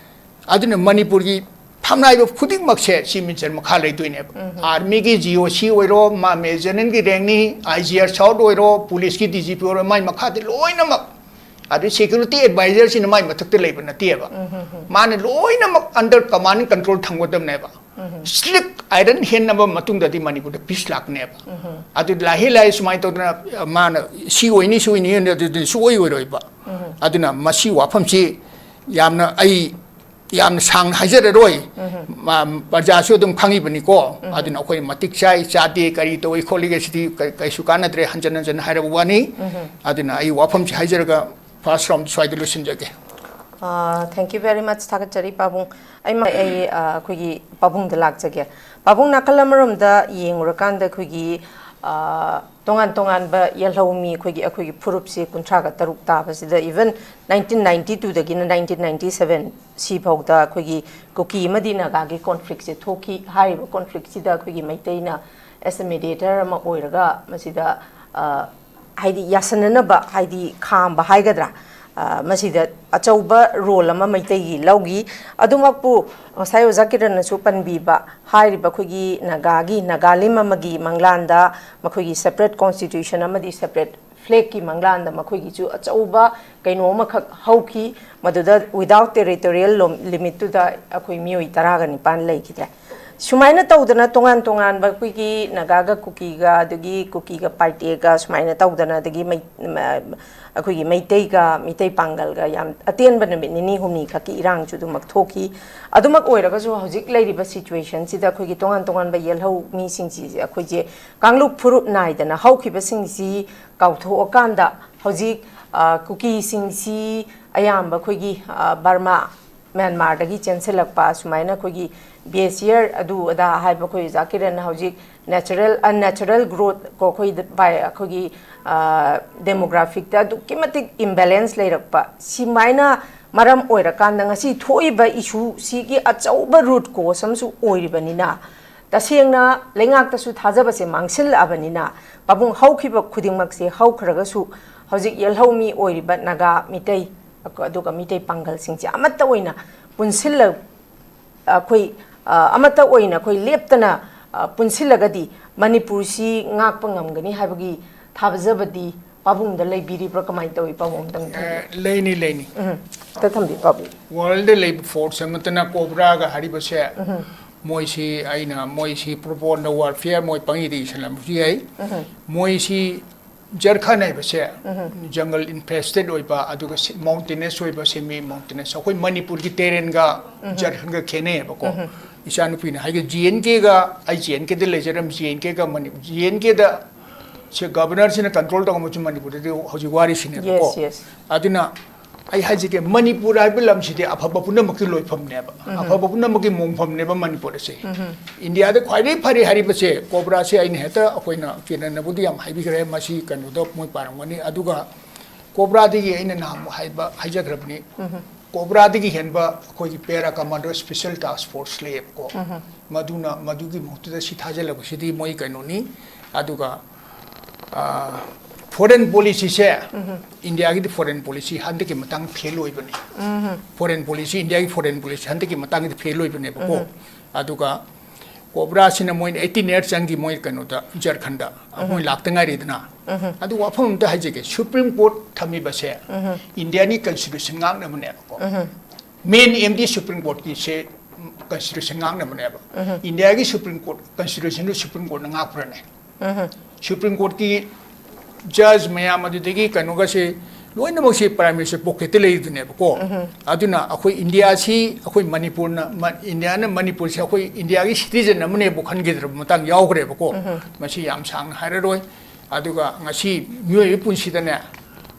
ꯑꯗꯨꯅ ꯃꯅꯤꯄꯨꯔꯒꯤ ꯐꯝꯅꯥꯏꯕ ꯈꯨꯗꯤꯡꯃꯛꯁꯦ Chief Minister ꯃꯈꯥ ꯂꯩꯗꯣꯏꯅꯦꯕ꯫ Army ꯒꯤ G O C ꯑꯣꯏꯔꯣ, ꯃꯥ Major General ꯒꯤ rank ꯅꯤ, I G R South ꯑꯣꯏꯔꯣ, police ꯀꯤ D G P ꯑꯣꯏꯔꯣ, ꯃꯥꯏ ꯃꯈꯥꯗ ꯂꯣꯏꯅꯃꯛ ꯑꯗꯨ security advisor ꯁꯤꯅ ꯃꯥꯏ ꯃꯊꯛꯇ ꯂꯩꯕ ꯅꯠꯇꯦꯕ꯫ ꯃꯥꯅ ꯂꯣꯏꯅꯃꯛ under command and control ꯊꯝꯒꯗꯕꯅꯦꯕ꯫ Slick iron hand ꯅꯝꯕ ꯃꯇꯨꯡꯗꯗꯤ ꯃꯅꯤꯄꯨꯔꯗ peace ꯂꯥꯛꯀꯅꯦꯕ꯫ ꯑꯗꯨ ꯂꯥꯏꯍꯦ ꯂꯥꯏ ꯁꯨꯃꯥꯏꯅ ꯇꯧꯗꯅ ꯃꯥꯅ ꯁꯤ ꯑꯣꯏꯅꯤ, ꯁꯤ ꯑꯣꯏꯅꯤ ꯑꯗꯨꯗꯤ ꯁꯨꯡꯑꯣꯏ ꯑꯣꯏꯔꯣꯏꯕ꯫ ꯑꯗꯨꯅ ꯃꯁꯤ ꯋꯥꯐꯝꯁꯤ ꯌꯥꯝꯅ ꯑꯩ ꯌꯥꯝꯅ ꯁꯥꯡꯅ ꯍꯥꯏꯖꯔꯔꯣꯏ꯫ ꯃꯥ, ꯄ꯭ꯔꯖꯥꯁꯨ ꯑꯗꯨꯝ ꯈꯪꯉꯤꯕꯅꯤꯀꯣ꯫ ꯑꯗꯨꯅ ꯑꯩꯈꯣꯏ ꯃꯇꯤꯛ ꯆꯥꯏ, ꯆꯥꯗꯦ, ꯀꯔꯤ ꯇꯧꯏ ꯈꯣꯠꯂꯤꯒ ꯁꯤꯗꯤ ꯀ-, ꯀꯩꯁꯨ ꯀꯥꯟꯅꯗ꯭ꯔꯦ, ꯍꯟꯖꯟ ꯍꯟꯖꯟ ꯍꯥꯏꯔꯕ ꯋꯥꯅꯤ꯫ ꯑꯗꯨꯅ ꯑꯩ ꯋꯥꯐꯝꯁꯤ ꯍꯥꯏꯖꯔꯒ first round ꯁ꯭ꯋꯥꯏꯗ ꯂꯣꯏꯁꯤꯟꯖꯒꯦ꯫ Thank you very much, ꯊꯥꯒꯠꯆꯔꯤ ꯄꯥꯕꯨꯡ꯫ ꯑꯩ, ꯑꯩ, ꯑ, ꯑꯩꯈꯣꯏꯒꯤ ꯄꯥꯕꯨꯡꯗ ꯂꯥꯛꯆꯒꯦ꯫ ꯄꯥꯕꯨꯡ, ꯅꯥꯀꯜ ꯑꯃꯔꯣꯝꯗ ꯌꯦꯡꯉꯨꯔꯀꯥꯟꯗ ꯑꯩꯈꯣꯏꯒꯤ, ꯑ, ꯇꯣꯉꯥꯟ ꯇꯣꯉꯥꯟꯕ ꯌꯦꯜꯍꯧꯃꯤ ꯑꯩꯈꯣꯏꯒꯤ, ꯑꯩꯈꯣꯏꯒꯤ ꯐꯨꯔꯨꯞꯁꯤ ꯀꯨꯟꯊ꯭ꯔꯥꯒ ꯇꯔꯨꯛ ꯇꯥꯕꯁꯤꯗ, even nineteen ninety two ꯗꯒꯤꯅ nineteen ninety seven ꯁꯤꯐꯥꯎꯗ ꯑꯩꯈꯣꯏꯒꯤ ꯀꯨꯀꯤ ꯑꯃꯗꯤ ꯅꯥꯒꯥꯒꯤ conflict ꯁꯦ ꯊꯣꯛꯈꯤ꯫ ꯍꯥꯏꯔꯤꯕ conflict ꯁꯤꯗ ꯑꯩꯈꯣꯏꯒꯤ ꯃꯩꯇꯩꯅ as a mediator ꯑꯃ ꯑꯣꯏꯔꯒ ꯃꯁꯤꯗ, ꯑ, ꯍꯥꯏꯗꯤ ꯌꯥꯁꯟꯅꯅꯕ, ꯍꯥꯏꯗꯤ ꯈꯥꯝꯕ ꯍꯥꯏꯒꯗ꯭ꯔꯥ, ꯑ, ꯃꯁꯤꯗ ꯑꯆꯧꯕ role ꯑꯃ ꯃꯩꯇꯩꯒꯤ ꯂꯧꯈꯤ꯫ ꯑꯗꯨꯃꯛꯄꯨ ꯉꯁꯥꯏ ꯑꯣꯖꯥ ꯀꯤꯔꯟꯅꯁꯨ ꯄꯟꯕꯤꯕ, ꯍꯥꯏꯔꯤꯕ ꯑꯩꯈꯣꯏꯒꯤ ꯅꯥꯒꯥꯒꯤ, ꯅꯥꯒꯥꯂꯤꯝ ꯑꯃꯒꯤ ꯃꯪꯂꯥꯟꯗ ꯃꯈꯣꯏꯒꯤ separate constitution ꯑꯃꯗꯤ separate flag ꯀꯤ ꯃꯪꯂꯥꯟꯗ ꯃꯈꯣꯏꯒꯤꯁꯨ ꯑꯆꯧꯕ ꯀꯩꯅꯣ ꯑꯃꯈꯛ ꯍꯧꯈꯤ꯫ ꯃꯗꯨꯗ without territorial ꯂꯣꯝ-, limit ꯇꯨꯗ ꯑꯩꯈꯣꯏ ꯃꯤꯑꯣꯏ ꯇꯔꯥꯒ ꯅꯤꯄꯥꯟ ꯂꯩꯈꯤꯗ꯭ꯔꯦ꯫ ꯁꯨꯃꯥꯏꯅ ꯇꯧꯗꯅ ꯇꯣꯉꯥꯟ ꯇꯣꯉꯥꯟꯕ ꯑꯩꯈꯣꯏꯒꯤ ꯅꯥꯒꯥꯒ ꯀꯨꯀꯤꯒ ꯑꯗꯒꯤ ꯀꯨꯀꯤꯒ ꯄꯥꯏꯇꯦꯒ ꯁꯨꯃꯥꯏꯅ ꯇꯧꯗꯅ, ꯑꯗꯒꯤ ꯃꯩ-, ꯃ-, ꯑꯩꯈꯣꯏꯒꯤ ꯃꯩꯇꯩꯒ ꯃꯤꯇꯩ ꯄꯥꯡꯒꯜꯒ ꯌꯥꯝ ꯑꯇꯦꯟꯕ ꯅꯨꯃꯤꯠ ꯅꯤꯅꯤ ꯍꯨꯝꯅꯤ ꯈꯛꯀꯤ ꯏꯔꯥꯡꯁꯨ ꯑꯗꯨꯃꯛ ꯊꯣꯛꯈꯤ꯫ ꯑꯗꯨꯃꯛ ꯑꯣꯏꯔꯒꯁꯨ ꯍꯧꯖꯤꯛ ꯂꯩꯔꯤꯕ situation ꯁꯤꯗ ꯑꯩꯈꯣꯏꯒꯤ ꯇꯣꯉꯥꯟ ꯇꯣꯉꯥꯟꯕ ꯌꯦꯜꯍꯧ ꯃꯤꯁꯤꯡꯁꯤꯁꯦ ꯑꯩꯈꯣꯏꯁꯦ ꯀꯥꯡꯂꯨꯞ ꯐꯨꯔꯨꯞ ꯅꯥꯏꯗꯅ ꯍꯧꯈꯤꯕꯁꯤꯡꯁꯤ ꯀꯥꯎꯊꯣꯛꯑꯀꯥꯟꯗ ꯍꯧꯖꯤꯛ, ꯑ, ꯀꯨꯀꯤꯁꯤꯡꯁꯤ ꯑꯌꯥꯝꯕ ꯑꯩꯈꯣꯏꯒꯤ, ꯑ, ꯕꯔꯃꯥ, ꯃ꯭ꯌꯥꯟꯃꯥꯔꯗꯒꯤ ꯆꯦꯟꯁꯤꯜꯂꯛꯄ ꯁꯨꯃꯥꯏꯅ ꯑꯩꯈꯣꯏꯒꯤ base year ꯑꯗꯨ ꯑꯗꯥ ꯍꯥꯏꯕ ꯑꯩꯈꯣꯏ ꯑꯣꯖꯥ ꯀꯤꯔꯟꯅ ꯍꯧꯖꯤꯛ natural, unnatural growth ꯀꯣ, ꯑꯩꯈꯣꯏ ꯗ-, by ꯑꯩꯈꯣꯏꯒꯤ, ꯑ, demographic ꯇ ꯑꯗꯨꯛꯀꯤ ꯃꯇꯤꯛ imbalance ꯂꯩꯔꯛꯄ, ꯁꯤꯃꯥꯏꯅ ꯃꯔꯝ ꯑꯣꯏꯔꯀꯥꯟꯗ ꯉꯁꯤ ꯊꯣꯛꯏꯕ issue ꯁꯤꯒꯤ ꯑꯆꯧꯕ root cause ꯑꯃꯁꯨ ꯑꯣꯏꯔꯤꯕꯅꯤꯅ, ꯇꯁꯦꯡꯅ ꯂꯩꯉꯥꯛꯇꯁꯨ ꯊꯥꯖꯕꯁꯦ ꯃꯥꯡꯁꯤꯜꯂꯛꯑꯕꯅꯤꯅ, ꯄꯥꯕꯨꯡ, ꯍꯧꯈꯤꯕ ꯈꯨꯗꯤꯡꯃꯛꯁꯦ ꯍꯧꯈ꯭ꯔꯒꯁꯨ ꯍꯧꯖꯤꯛ ꯌꯦꯜꯍꯧꯃꯤ ꯑꯣꯏꯔꯤꯕ ꯅꯥꯒꯥ, ꯃꯤꯇꯩ, ꯑꯗꯨꯒ ꯃꯤꯇꯩ ꯄꯥꯡꯒꯜꯁꯤꯡꯁꯦ ꯑꯃꯠꯇ ꯑꯣꯏꯅ ꯄꯨꯟꯁꯤꯜꯂ-, ꯑꯩꯈꯣꯏ, ꯑ, ꯑꯃꯠꯇ ꯑꯣꯏꯅ ꯑꯩꯈꯣꯏ ꯂꯦꯞꯇꯅ, ꯑ, ꯄꯨꯟꯁꯤꯜꯂꯒꯗꯤ ꯃꯅꯤꯄꯨꯔꯁꯤ ꯉꯥꯛꯄ ꯉꯝꯒꯅꯤ ꯍꯥꯏꯕꯒꯤ ꯊꯥꯖꯕꯗꯤ ꯄꯥꯕꯨꯡꯗ ꯂꯩꯕꯤꯔꯤꯕ꯭ꯔꯥ? ꯀꯃꯥꯏꯅ ꯇꯧꯏ ꯄꯥꯕꯨꯡ ꯑꯝꯇꯪ ꯊꯝꯕꯤꯌꯨ꯫ ꯑꯦ, ꯂꯩꯅꯤ, ꯂꯩꯅꯤ꯫ ꯎꯝ, ꯑꯝꯇ ꯊꯝꯕꯤꯌꯨ ꯄꯥꯕꯨꯡ꯫ ꯋꯥꯔꯜꯗ ꯂꯩꯕ ꯐꯣꯔꯁ ꯑꯃꯠꯇꯅ ꯀꯣꯕ꯭ꯔꯥꯒ ꯍꯥꯏꯔꯤꯕꯁꯦ, ꯃꯣꯏꯁꯤ ꯑꯩꯅ ꯃꯣꯏꯁꯤ ꯄ꯭ꯔꯣꯄꯣꯟꯗ ꯋꯥꯔꯐꯤꯌꯔ ꯃꯣꯏ ꯄꯪꯏꯗ ꯏꯁꯜꯂꯝꯕꯁꯨ ꯌꯥꯏ꯫ ꯃꯣꯏꯁꯤ ꯖꯔꯈꯟ ꯍꯥꯏꯕꯁꯦ ꯖꯪꯒꯜ ꯏꯟꯐꯦꯁꯇꯦꯠ ꯑꯣꯏꯕ, ꯑꯗꯨꯒ ꯁꯤ-, ꯃꯥꯎꯟꯇꯦꯅꯁ ꯑꯣꯏꯕ, ꯁꯦꯃꯤ ꯃꯥꯎꯟꯇꯦꯅꯁ, ꯑꯩꯈꯣꯏ ꯃꯅꯤꯄꯨꯔꯒꯤ ꯇꯦꯔꯦꯟꯒ ꯖꯔꯈꯟꯒ ꯈꯦꯠꯅꯩꯌꯦꯕꯀꯣ꯫ ꯏꯆꯥꯅꯨꯄꯤꯅ ꯍꯥꯏꯒꯦ, ꯖꯤ ꯑꯦꯟ ꯀꯦꯒ, ꯑꯩ ꯖꯤ ꯑꯦꯟ ꯀꯦꯗ ꯂꯩꯖꯔꯝ, ꯖꯤ ꯑꯦꯟ ꯀꯦꯒ ꯃꯅꯤ-, ꯖꯤ ꯑꯦꯟ ꯀꯦꯗ ꯁꯦ ꯒꯕꯔꯅꯔꯁꯤꯅ ꯀꯟꯇ꯭ꯔꯣꯜ ꯇꯧꯕ ꯑꯃꯁꯨ ꯃꯅꯤꯄꯨꯔꯗꯗꯤ ꯍꯧꯖꯤꯛ ꯋꯥꯔꯤꯁꯤꯅꯦꯕꯀꯣ꯫ Yes, yes. ꯑꯗꯨꯅ ꯑꯩ ꯍꯥꯏꯖꯒꯦ, ꯃꯅꯤꯄꯨꯔ ꯍꯥꯏꯕ ꯂꯝꯁꯤꯗꯤ ꯑꯐꯕ ꯄꯨꯝꯅꯃꯛꯀꯤ ꯂꯣꯏꯐꯝꯅꯦꯕ, ꯑꯐꯕ ꯄꯨꯝꯅꯃꯛꯀꯤ ꯃꯣꯡꯐꯝꯅꯦꯕ ꯃꯅꯤꯄꯨꯔ ꯑꯁꯦ꯫ ꯏꯟꯗꯤꯌꯥꯗ ꯈ꯭ꯋꯥꯏꯗꯒꯤ ꯐꯔꯦ ꯍꯥꯏꯔꯤꯕꯁꯦ ꯀꯣꯕ꯭ꯔꯥꯁꯦ꯫ ꯑꯩꯅ ꯍꯦꯛꯇ, ꯑꯩꯈꯣꯏꯅ ꯀꯤꯔꯟꯅꯕꯨꯗꯤ ꯌꯥꯝ ꯍꯥꯏꯕꯤꯈ꯭ꯔꯦ, ꯃꯁꯤ ꯀꯩꯅꯣꯗ ꯃꯣꯏ ꯄꯥꯔꯝꯒꯅꯤ꯫ ꯑꯗꯨꯒ ꯀꯣꯕ꯭ꯔꯥꯗꯒꯤ ꯑꯩꯅ ꯅꯍꯥꯟꯃꯨꯛ ꯍꯥꯏꯕ, ꯍꯥꯏꯖꯈ꯭ꯔꯕꯅꯤ, ꯀꯣꯕ꯭ꯔꯥꯗꯒꯤ ꯍꯦꯟꯕ ꯑꯩꯈꯣꯏꯒꯤ ꯄꯦꯔꯥ ꯀꯃꯥꯟꯗꯣ ꯁ꯭ꯄꯦꯁꯦꯜ ꯇꯥꯁꯛ ꯐꯣꯔꯁ ꯂꯩꯌꯦꯕꯀꯣ꯫ ꯃꯗꯨꯅ, ꯃꯗꯨꯒꯤ ꯃꯍꯨꯠꯇꯨꯗ ꯁꯤ ꯊꯥꯖꯤꯜꯂꯛꯄꯁꯤꯗꯤ ꯃꯣꯏ ꯀꯩꯅꯣꯅꯤ꯫ ꯑꯗꯨꯒ ꯐꯣꯔꯦꯟ ꯄꯣꯂꯤꯁꯤꯁꯦ, ꯏꯟꯗꯤꯌꯥꯒꯤꯗꯤ ꯐꯣꯔꯦꯟ ꯄꯣꯂꯤꯁꯤ ꯍꯟꯗꯛꯀꯤ ꯃꯇꯥꯡ ꯐꯦꯜ ꯑꯣꯏꯕꯅꯤ꯫ ꯐꯣꯔꯦꯟ ꯄꯣꯂꯤꯁꯤ, ꯏꯟꯗꯤꯌꯥꯒꯤ ꯐꯣꯔꯦꯟ ꯄꯣꯂꯤꯁꯤ ꯍꯟꯗꯛꯀꯤ ꯃꯇꯥꯡꯒꯤꯗꯤ ꯐꯦꯜ ꯑꯣꯏꯕꯅꯦꯕꯀꯣ꯫ ꯑꯗꯨꯒ ꯀꯣꯕ꯭ꯔꯥꯁꯤꯅ ꯃꯣꯏꯅ ꯑꯩꯠꯇꯤꯟ ꯏꯌꯔ ꯆꯪꯈꯤ ꯃꯣꯏ ꯀꯩꯅꯣꯗ, ꯖꯔꯈꯟꯗ꯫ ꯃꯣꯏ ꯂꯥꯛꯇ ꯉꯥꯏꯔꯤꯗꯅ꯫ ꯑꯗꯨ ꯋꯥꯐꯝ ꯑꯝꯇ ꯍꯥꯏꯖꯒꯦ, ꯁꯨꯄ꯭ꯔꯤꯝ ꯀꯣꯔꯠ ꯊꯝꯃꯤꯕꯁꯦ ꯏꯟꯗꯤꯌꯥꯒꯤ ꯀꯟꯁꯇꯤꯇ꯭ꯌꯨꯁꯟ ꯉꯥꯛꯅꯕꯅꯦꯕꯀꯣ꯫ ꯃꯦꯟ ꯑꯦꯝꯗꯤ ꯁꯨꯄ꯭ꯔꯤꯝ ꯀꯣꯔꯠꯀꯤꯁꯦ ꯀꯟꯁꯇꯤꯇ꯭ꯌꯨꯁꯟ ꯉꯥꯛꯅꯕꯅꯦꯕ꯫ ꯏꯟꯗꯤꯌꯥꯒꯤ ꯁꯨꯄ꯭ꯔꯤꯝ ꯀꯣꯔꯠ, ꯀꯟꯁꯇꯤꯇ꯭ꯌꯨꯁꯟꯗꯨ ꯁꯨꯄ꯭ꯔꯤꯝ ꯀꯣꯔꯠꯅ ꯉꯥꯛꯄ꯭ꯔꯅꯦ? ꯁꯨꯄ꯭ꯔꯤꯝ ꯀꯣꯔꯠꯀꯤ ꯖꯖ ꯃꯌꯥꯝ ꯑꯗꯨꯗꯒꯤ ꯀꯩꯅꯣꯒꯁꯦ ꯂꯣꯏꯅꯃꯛꯁꯦ ꯄ꯭ꯔꯥꯏꯝ ꯃꯤꯅꯤꯁꯇꯔ ꯄꯣꯀꯦꯠꯇ ꯂꯩꯗꯨꯅꯦꯕꯀꯣ꯫ ꯑꯗꯨꯅ ꯑꯩꯈꯣꯏ ꯏꯟꯗꯤꯌꯥꯁꯤ, ꯑꯩꯈꯣꯏ ꯃꯅꯤꯄꯨꯔꯅ, ꯃ-, ꯏꯟꯗꯤꯌꯥꯅ ꯃꯅꯤꯄꯨꯔꯁꯦ ꯑꯩꯈꯣꯏ ꯏꯟꯗꯤꯌꯥꯒꯤ ꯁꯤꯇꯤꯖꯟ ꯑꯃꯅꯦꯕꯨ ꯈꯟꯈꯤꯗ꯭ꯔꯕ ꯃꯇꯥꯡ ꯌꯥꯎꯈ꯭ꯔꯦꯕꯀꯣ꯫ ꯃꯁꯤ ꯌꯥꯝ ꯁꯥꯡꯅ ꯍꯥꯏꯔꯔꯣꯏ꯫ ꯑꯗꯨꯒ ꯉꯁꯤ ꯃꯤꯑꯣꯏꯕꯒꯤ ꯄꯨꯟꯁꯤꯗꯅꯦ,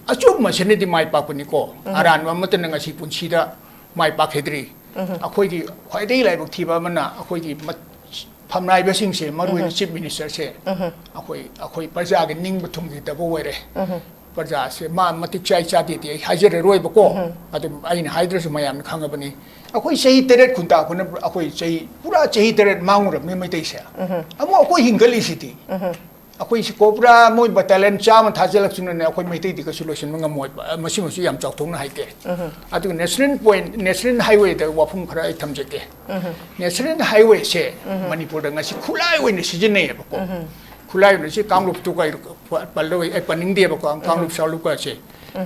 ꯑꯆꯨꯝꯕꯁꯤꯅꯗꯤ ꯃꯥꯏ ꯄꯥꯛꯄꯅꯤꯀꯣ꯫ ꯑꯔꯥꯟꯕ ꯑꯃꯠꯇꯅ ꯉꯁꯤ ꯄꯨꯟꯁꯤꯗ ꯃꯥꯏ ꯄꯥꯛꯈꯤꯗ꯭ꯔꯤ꯫ ꯑꯩꯈꯣꯏꯒꯤ ꯈ꯭ꯋꯥꯏꯗꯒꯤ ꯂꯥꯏꯕꯛ ꯊꯤꯕ ꯑꯃꯅ ꯑꯩꯈꯣꯏꯒꯤ ꯃ-, ꯐꯝꯅꯥꯏꯕꯁꯤꯡꯁꯦ, ꯃꯔꯨꯑꯣꯏꯅ ꯆꯤꯐ ꯃꯤꯅꯤꯁꯇꯔꯁꯦ, ꯑꯩꯈꯣꯏ, ꯑꯩꯈꯣꯏ ꯄ꯭ꯔꯖꯥꯒꯤ ꯅꯤꯡꯕ ꯊꯨꯡꯈꯤꯗꯕ ꯑꯣꯏꯔꯦ꯫ ꯄ꯭ꯔꯖꯥꯁꯦ ꯃꯥ ꯃꯇꯤꯛ ꯆꯥꯏ ꯆꯥꯗꯦꯗꯤ ꯑꯩ ꯍꯥꯏꯖꯔꯔꯣꯏꯕꯀꯣ꯫ ꯑꯗꯨꯝ ꯑꯩꯅ ꯍꯥꯏꯗ꯭ꯔꯁꯨ ꯃꯌꯥꯝꯅ ꯈꯪꯉꯕꯅꯤ꯫ ꯑꯩꯈꯣꯏ ꯆꯍꯤ ꯇꯔꯦꯠ ꯈꯨꯟꯇꯥꯛꯄꯅ ꯑꯩꯈꯣꯏ ꯆꯍꯤ, ꯄꯨꯔꯥ ꯆꯍꯤ ꯇꯔꯦꯠ ꯃꯥꯡꯉꯨꯔꯕꯅꯤ ꯃꯩꯇꯩꯁꯦ꯫ ꯑꯃꯨꯛ ꯑꯩꯈꯣꯏ ꯍꯤꯡꯒꯠꯂꯤꯁꯤꯗꯤ꯫ ꯑꯩꯈꯣꯏꯁꯤ ꯀꯣꯕ꯭ꯔꯥ ꯃꯣꯏ ꯕꯇꯥꯂꯤꯌꯟ ꯆꯥꯝꯃ ꯊꯥꯖꯤꯜꯂꯛꯁꯅꯨꯅꯦ, ꯑꯩꯈꯣꯏ ꯃꯩꯇꯩꯗꯤ ꯀꯩꯁꯨ ꯂꯣꯏꯁꯤꯟꯕ ꯉꯝꯃꯣꯏꯕ꯫ ꯃꯁꯤꯃꯁꯨ ꯌꯥꯝ ꯆꯥꯎꯊꯣꯛꯅ ꯍꯥꯏꯒꯦ꯫ ꯑꯗꯨꯒ ꯅꯦꯁꯅꯦꯜ ꯄꯣꯏꯟꯠ, ꯅꯦꯁꯅꯦꯜ ꯍꯥꯏꯋꯦꯗ ꯋꯥꯐꯝ ꯈꯔ ꯑꯩ ꯊꯝꯖꯒꯦ꯫ ꯅꯦꯁꯅꯦꯜ ꯍꯥꯏꯋꯦꯁꯦ ꯃꯅꯤꯄꯨꯔꯗ ꯉꯁꯤ ꯈꯨꯠꯂꯥꯏ ꯑꯣꯏꯅ ꯁꯤꯖꯤꯟꯅꯩꯌꯦꯕꯀꯣ꯫ ꯈꯨꯠꯂꯥꯏ ꯌꯣꯟꯕꯁꯤ ꯀꯥꯡꯂꯨꯞꯇꯨ ꯀꯩ ꯄꯜꯂꯣꯏ, ꯑꯩ ꯄꯟꯅꯤꯡꯗꯦꯕꯀꯣ, ꯀꯥꯡꯂꯨꯞ ꯁꯥꯂꯨꯞꯀꯁꯦ꯫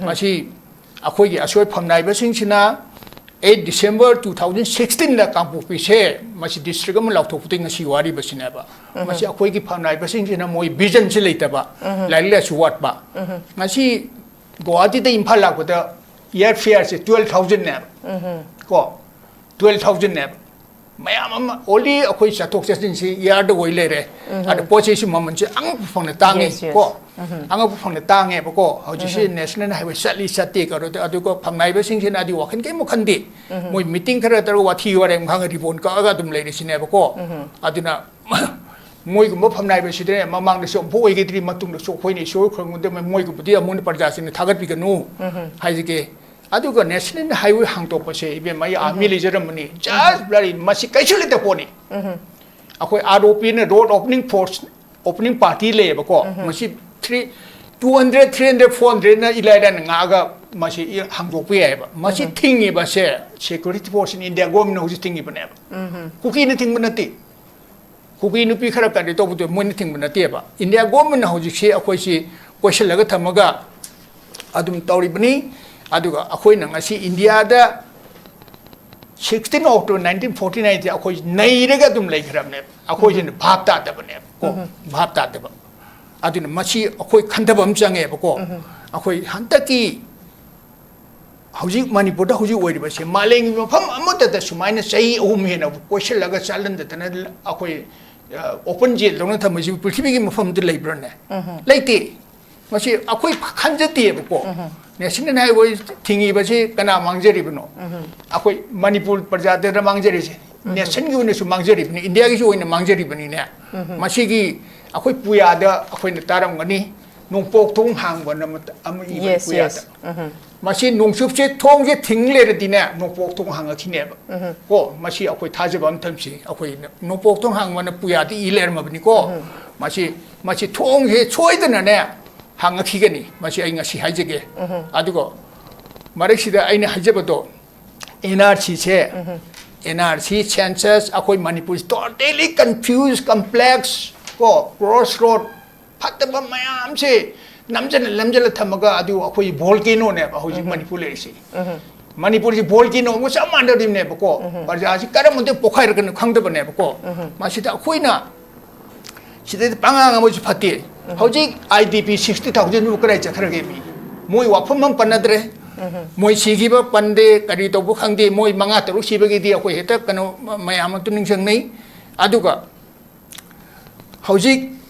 ꯃꯁꯤ ꯑꯩꯈꯣꯏꯒꯤ ꯑꯁꯣꯏ ꯐꯝꯅꯥꯏꯕꯁꯤꯡꯁꯤꯅ eight December two thousand sixteen ꯗ ꯀꯥꯡꯄꯣꯛꯄꯤꯁꯦ ꯃꯁꯤ district ꯑꯃ ꯂꯥꯎꯊꯣꯛꯄꯗꯒꯤ ꯉꯁꯤ ꯋꯥꯔꯤꯕꯁꯤꯅꯦꯕ꯫ ꯃꯁꯤ ꯑꯩꯈꯣꯏꯒꯤ ꯐꯝꯅꯥꯏꯕꯁꯤꯡꯁꯤꯅ ꯃꯣꯏ vision ꯁꯤ ꯂꯩꯇꯕ, ꯂꯥꯏꯔꯤꯛ ꯂꯥꯏꯁꯨ ꯋꯥꯠꯄ꯫ ꯉꯁꯤ ꯒꯨꯋꯥꯍꯥꯇꯤꯗ ꯏꯝꯐꯥꯜ ꯂꯥꯛꯄꯗ air fare ꯁꯦ twelve thousand ꯅꯦꯕ꯫ ꯀꯣ, twelve thousand ꯅꯦꯕ꯫ ꯃꯌꯥꯝ ꯑꯃ only ꯑꯩꯈꯣꯏ ꯆꯠꯊꯣꯛ ꯆꯠꯁꯤꯟꯁꯤ air ꯗ ꯑꯣꯏ ꯂꯩꯔꯦ꯫ ꯑꯗ ꯄꯣꯠ ꯆꯩꯁꯨ ꯃꯃꯜꯁꯦ ꯑꯉꯛꯄ ꯐꯪꯅ ꯇꯥꯡꯉꯤ꯫ Yes, yes. ꯀꯣ, ꯑꯉꯛꯄ ꯐꯪꯅ ꯇꯥꯡꯉꯦꯕꯀꯣ꯫ ꯍꯧꯖꯤꯛꯁꯤ national highway ꯆꯠꯂꯤ ꯆꯠꯇꯦ ꯀꯩꯅꯣ ꯇꯧ-, ꯑꯗꯨꯒ ꯐꯝꯅꯥꯏꯕꯁꯤꯡꯁꯤꯅ ꯑꯗꯨ ꯋꯥꯈꯜ ꯀꯔꯤꯝ ꯈꯟꯗꯦ꯫ ꯃꯣꯏ meeting ꯈꯔ ꯇꯧꯔꯒ ꯋꯥꯊꯤ ꯋꯥꯔꯦꯝ ꯈꯪꯉ ribbon ꯀꯛꯑꯒ ꯑꯗꯨꯝ ꯂꯩꯔꯤꯁꯤꯅꯦꯕꯀꯣ꯫ ꯑꯗꯨꯅ ꯃꯣꯏꯒꯨꯝꯕ ꯐꯝꯅꯥꯏꯕꯁꯤꯗꯅꯦ ꯃꯃꯥꯡꯗꯁꯨ ꯑꯃꯨꯛ ꯑꯣꯏꯒꯗ꯭ꯔꯤ, ꯃꯇꯨꯡꯗꯁꯨ ꯑꯩꯈꯣꯏꯅ ꯏꯁꯣꯔ ꯈꯨꯔꯨꯝꯒꯗꯕ, ꯃꯣꯏꯒꯨꯝꯕꯗꯤ ꯑꯃꯨꯛ ꯄ꯭ꯔꯖꯥꯁꯤꯡꯅ ꯊꯥꯒꯠꯄꯤꯒꯅꯨ ꯍꯥꯏꯖꯒꯦ꯫ ꯑꯗꯨꯒ national highway ꯍꯥꯡꯗꯣꯛꯄꯁꯦ, ꯏꯕꯦꯝꯃ, ꯑꯩ army ꯂꯩꯖꯔꯝꯕꯅꯤ, just bloody, ꯃꯁꯤ ꯀꯩꯁꯨ ꯂꯩꯇꯕ ꯄꯣꯠꯅꯤ꯫ ꯑꯩꯈꯣꯏ R O P ꯅ road opening force, opening party ꯂꯩꯌꯦꯕꯀꯣ꯫ ꯃꯁꯤ three, two hundred, three hundred, four hundred ꯅ ꯏꯂꯥꯏ ꯂꯥꯏꯅ ꯉꯥꯛꯑꯒ ꯃꯁꯤ ꯏ-, ꯍꯥꯡꯗꯣꯛꯄ ꯌꯥꯏꯑꯕ꯫ ꯃꯁꯤ ꯊꯤꯡꯉꯤꯕꯁꯦ security force in India government ꯅ ꯍꯧꯖꯤꯛ ꯊꯤꯡꯉꯤꯕꯅꯦꯕ꯫ ꯀꯨꯀꯤꯅ ꯊꯤꯡꯕ ꯅꯠꯇꯦ꯫ ꯀꯨꯀꯤ ꯅꯨꯄꯤ ꯈꯔ ꯀꯔꯤ ꯇꯧꯕꯗꯣ ꯃꯣꯏꯅ ꯊꯤꯡꯕ ꯅꯠꯇꯦꯕ꯫ India government ꯅ ꯍꯧꯖꯤꯛꯁꯤ ꯑꯩꯈꯣꯏꯁꯤ ꯀꯣꯏꯁꯤꯜꯂꯒ ꯊꯝꯃꯒ ꯑꯗꯨꯝ ꯇꯧꯔꯤꯕꯅꯤ꯫ ꯑꯗꯨꯒ ꯑꯩꯈꯣꯏꯅ ꯉꯁꯤ ꯏꯟꯗꯤꯌꯥꯗ sixteen October nineteen forty nine ꯁꯦ ꯑꯩꯈꯣꯏ ꯅꯩꯔꯒ ꯑꯗꯨꯝ ꯂꯩꯈ꯭ꯔꯕꯅꯦꯕ꯫ ꯑꯩꯈꯣꯏꯁꯤꯅ ꯚꯥꯞ ꯇꯥꯗꯕꯅꯦꯕ ꯀꯣ, ꯚꯥꯞ ꯇꯥꯗꯕ꯫ ꯑꯗꯨꯅ ꯃꯁꯤ ꯑꯩꯈꯣꯏ ꯈꯟꯊꯕ ꯑꯃ ꯆꯪꯉꯦꯕꯀꯣ꯫ ꯑꯩꯈꯣꯏ ꯍꯟꯗꯛꯀꯤ ꯍꯧꯖꯤꯛ ꯃꯅꯤꯄꯨꯔꯗ ꯍꯧꯖꯤꯛ ꯑꯣꯏꯔꯤꯕꯁꯦ ꯃꯥꯂꯦꯝꯒꯤ ꯃꯐꯝ ꯑꯃꯠꯇꯗ ꯁꯨꯃꯥꯏꯅ ꯆꯍꯤ ꯑꯍꯨꯝ ꯍꯦꯟꯅ ꯀꯣꯏꯁꯤꯜꯂꯒ ꯆꯥꯜꯍꯟꯗꯗꯅ ꯑꯩꯈꯣꯏ, ꯑ, open jail ꯗꯧꯅ ꯊꯝꯕꯁꯤꯕꯨ ꯄ꯭ꯔꯤꯊꯤꯕꯤꯒꯤ ꯃꯐꯝꯗ ꯂꯩꯕ꯭ꯔꯥꯅꯦ? ꯂꯩꯇꯦ꯫ ꯃꯁꯤ ꯑꯩꯈꯣꯏ ꯈꯟꯖꯗꯦꯕꯀꯣ꯫ National highway ꯊꯤꯡꯉꯤꯕꯁꯤ ꯀꯅꯥ ꯃꯥꯡꯖꯔꯤꯕꯅꯣ? ꯑꯩꯈꯣꯏ ꯃꯅꯤꯄꯨꯔ ꯄ꯭ꯔꯖꯥꯗꯅ ꯃꯥꯡꯖꯔꯤꯁꯦ꯫ Nation ꯒꯤ ꯑꯣꯏꯅꯁꯨ ꯃꯥꯡꯖꯔꯤꯕꯅꯤ, ꯏꯟꯗꯤꯌꯥꯒꯤꯁꯨ ꯑꯣꯏꯅ ꯃꯥꯡꯖꯔꯤꯕꯅꯤꯅꯦ꯫ ꯃꯁꯤꯒꯤ ꯑꯩꯈꯣꯏ ꯄꯨꯌꯥꯗ ꯑꯩꯈꯣꯏꯅ ꯇꯥꯔꯝꯒꯅꯤ, ꯅꯣꯡꯄꯣꯛ ꯊꯣꯡ ꯍꯥꯡꯕꯅ ꯃꯇ-, ꯑꯃ ꯏꯕꯅꯤ Yes, ꯄꯨꯌꯥꯗ꯫ Yes. ꯃꯁꯤ ꯅꯣꯡꯆꯨꯞꯁꯦ ꯊꯣꯡꯁꯦ ꯊꯤꯡ ꯂꯩꯔꯗꯤꯅꯦ, ꯅꯣꯡꯄꯣꯛ ꯊꯣꯡ ꯍꯥꯡꯉꯛꯈꯤꯅꯦꯕ꯫ ꯀꯣ, ꯃꯁꯤ ꯑꯩꯈꯣꯏ ꯊꯥꯖꯕ ꯑꯃ ꯊꯝꯁꯤ꯫ ꯑꯩꯈꯣꯏ ꯅꯣꯡꯄꯣꯛ ꯊꯣꯡ ꯍꯥꯡꯕꯅ ꯄꯨꯌꯥꯗ ꯏ ꯂꯩꯔꯝꯃꯕꯅꯤꯀꯣ꯫ ꯃꯁꯤ, ꯃꯁꯤ ꯊꯣꯡꯁꯦ ꯁꯣꯏꯗꯅꯅꯦ ꯍꯥꯡꯉꯛꯈꯤꯒꯅꯤ꯫ ꯃꯁꯤ ꯑꯩ ꯉꯁꯤ ꯍꯥꯏꯖꯒꯦ꯫ ꯑꯗꯨꯒ ꯃꯔꯛꯁꯤꯗ ꯑꯩꯅ ꯍꯥꯏꯖꯕꯗꯣ, N R C ꯁꯦ, N R C, census, ꯑꯩꯈꯣꯏ ꯃꯅꯤꯄꯨꯔꯁꯤ totally confused, complex, ꯀꯣ, ꯀ꯭ꯔꯣꯁ ꯔꯣꯗ, ꯐꯠꯇꯕ ꯃꯌꯥꯝꯁꯦ ꯅꯝꯖꯜꯂ ꯅꯝꯖꯜꯂ ꯊꯝꯃꯒ, ꯑꯗꯨ ꯑꯩꯈꯣꯏ ꯚꯣꯜꯀꯦꯅꯣꯅꯦꯕ ꯍꯧꯖꯤꯛ ꯃꯅꯤꯄꯨꯔ ꯂꯩꯔꯤꯁꯤ꯫ ꯃꯅꯤꯄꯨꯔꯁꯤ ꯚꯣꯜꯀꯦꯅꯣ ꯑꯃꯒ ꯆꯞ ꯃꯥꯟꯅꯔꯤꯕꯅꯦꯕꯀꯣ꯫ ꯄ꯭ꯔꯖꯥꯁꯤ ꯀꯔꯝꯕꯗ ꯄꯣꯛꯈꯥꯏꯔꯛꯀꯅꯣ ꯈꯪꯗꯕꯅꯦꯕꯀꯣ꯫ ꯃꯁꯤꯗ ꯑꯩꯈꯣꯏꯅ ꯁꯤꯗꯩꯗ ꯄꯉꯥꯡ ꯑꯃꯁꯨ ꯐꯠꯇꯦ꯫ ꯍꯧꯖꯤꯛ ꯑꯥꯏ ꯗꯤ ꯄꯤ ꯁꯤꯛꯁꯇꯤ ꯊꯥꯎꯖꯟꯕꯨ ꯀꯗꯥꯏ ꯆꯠꯈ꯭ꯔꯒꯦ ꯃꯤ? ꯃꯣꯏ ꯋꯥꯐꯝ ꯑꯃ ꯄꯟꯅꯗ꯭ꯔꯦ꯫ ꯃꯣꯏ ꯁꯤꯈꯤꯕ ꯄꯟꯗꯦ, ꯀꯔꯤ ꯇꯧꯕ ꯈꯪꯗꯦ꯫ ꯃꯣꯏ ꯃꯉꯥ ꯇꯔꯨꯛ ꯁꯤꯕꯒꯤꯗꯤ ꯑꯩꯈꯣꯏ ꯍꯦꯛꯇ ꯀꯩꯅꯣ ꯃ-, ꯃꯌꯥꯝ ꯑꯃꯇ ꯅꯤꯡꯁꯤꯡꯅꯩ꯫ ꯑꯗꯨꯒ ꯍꯧꯖꯤꯛ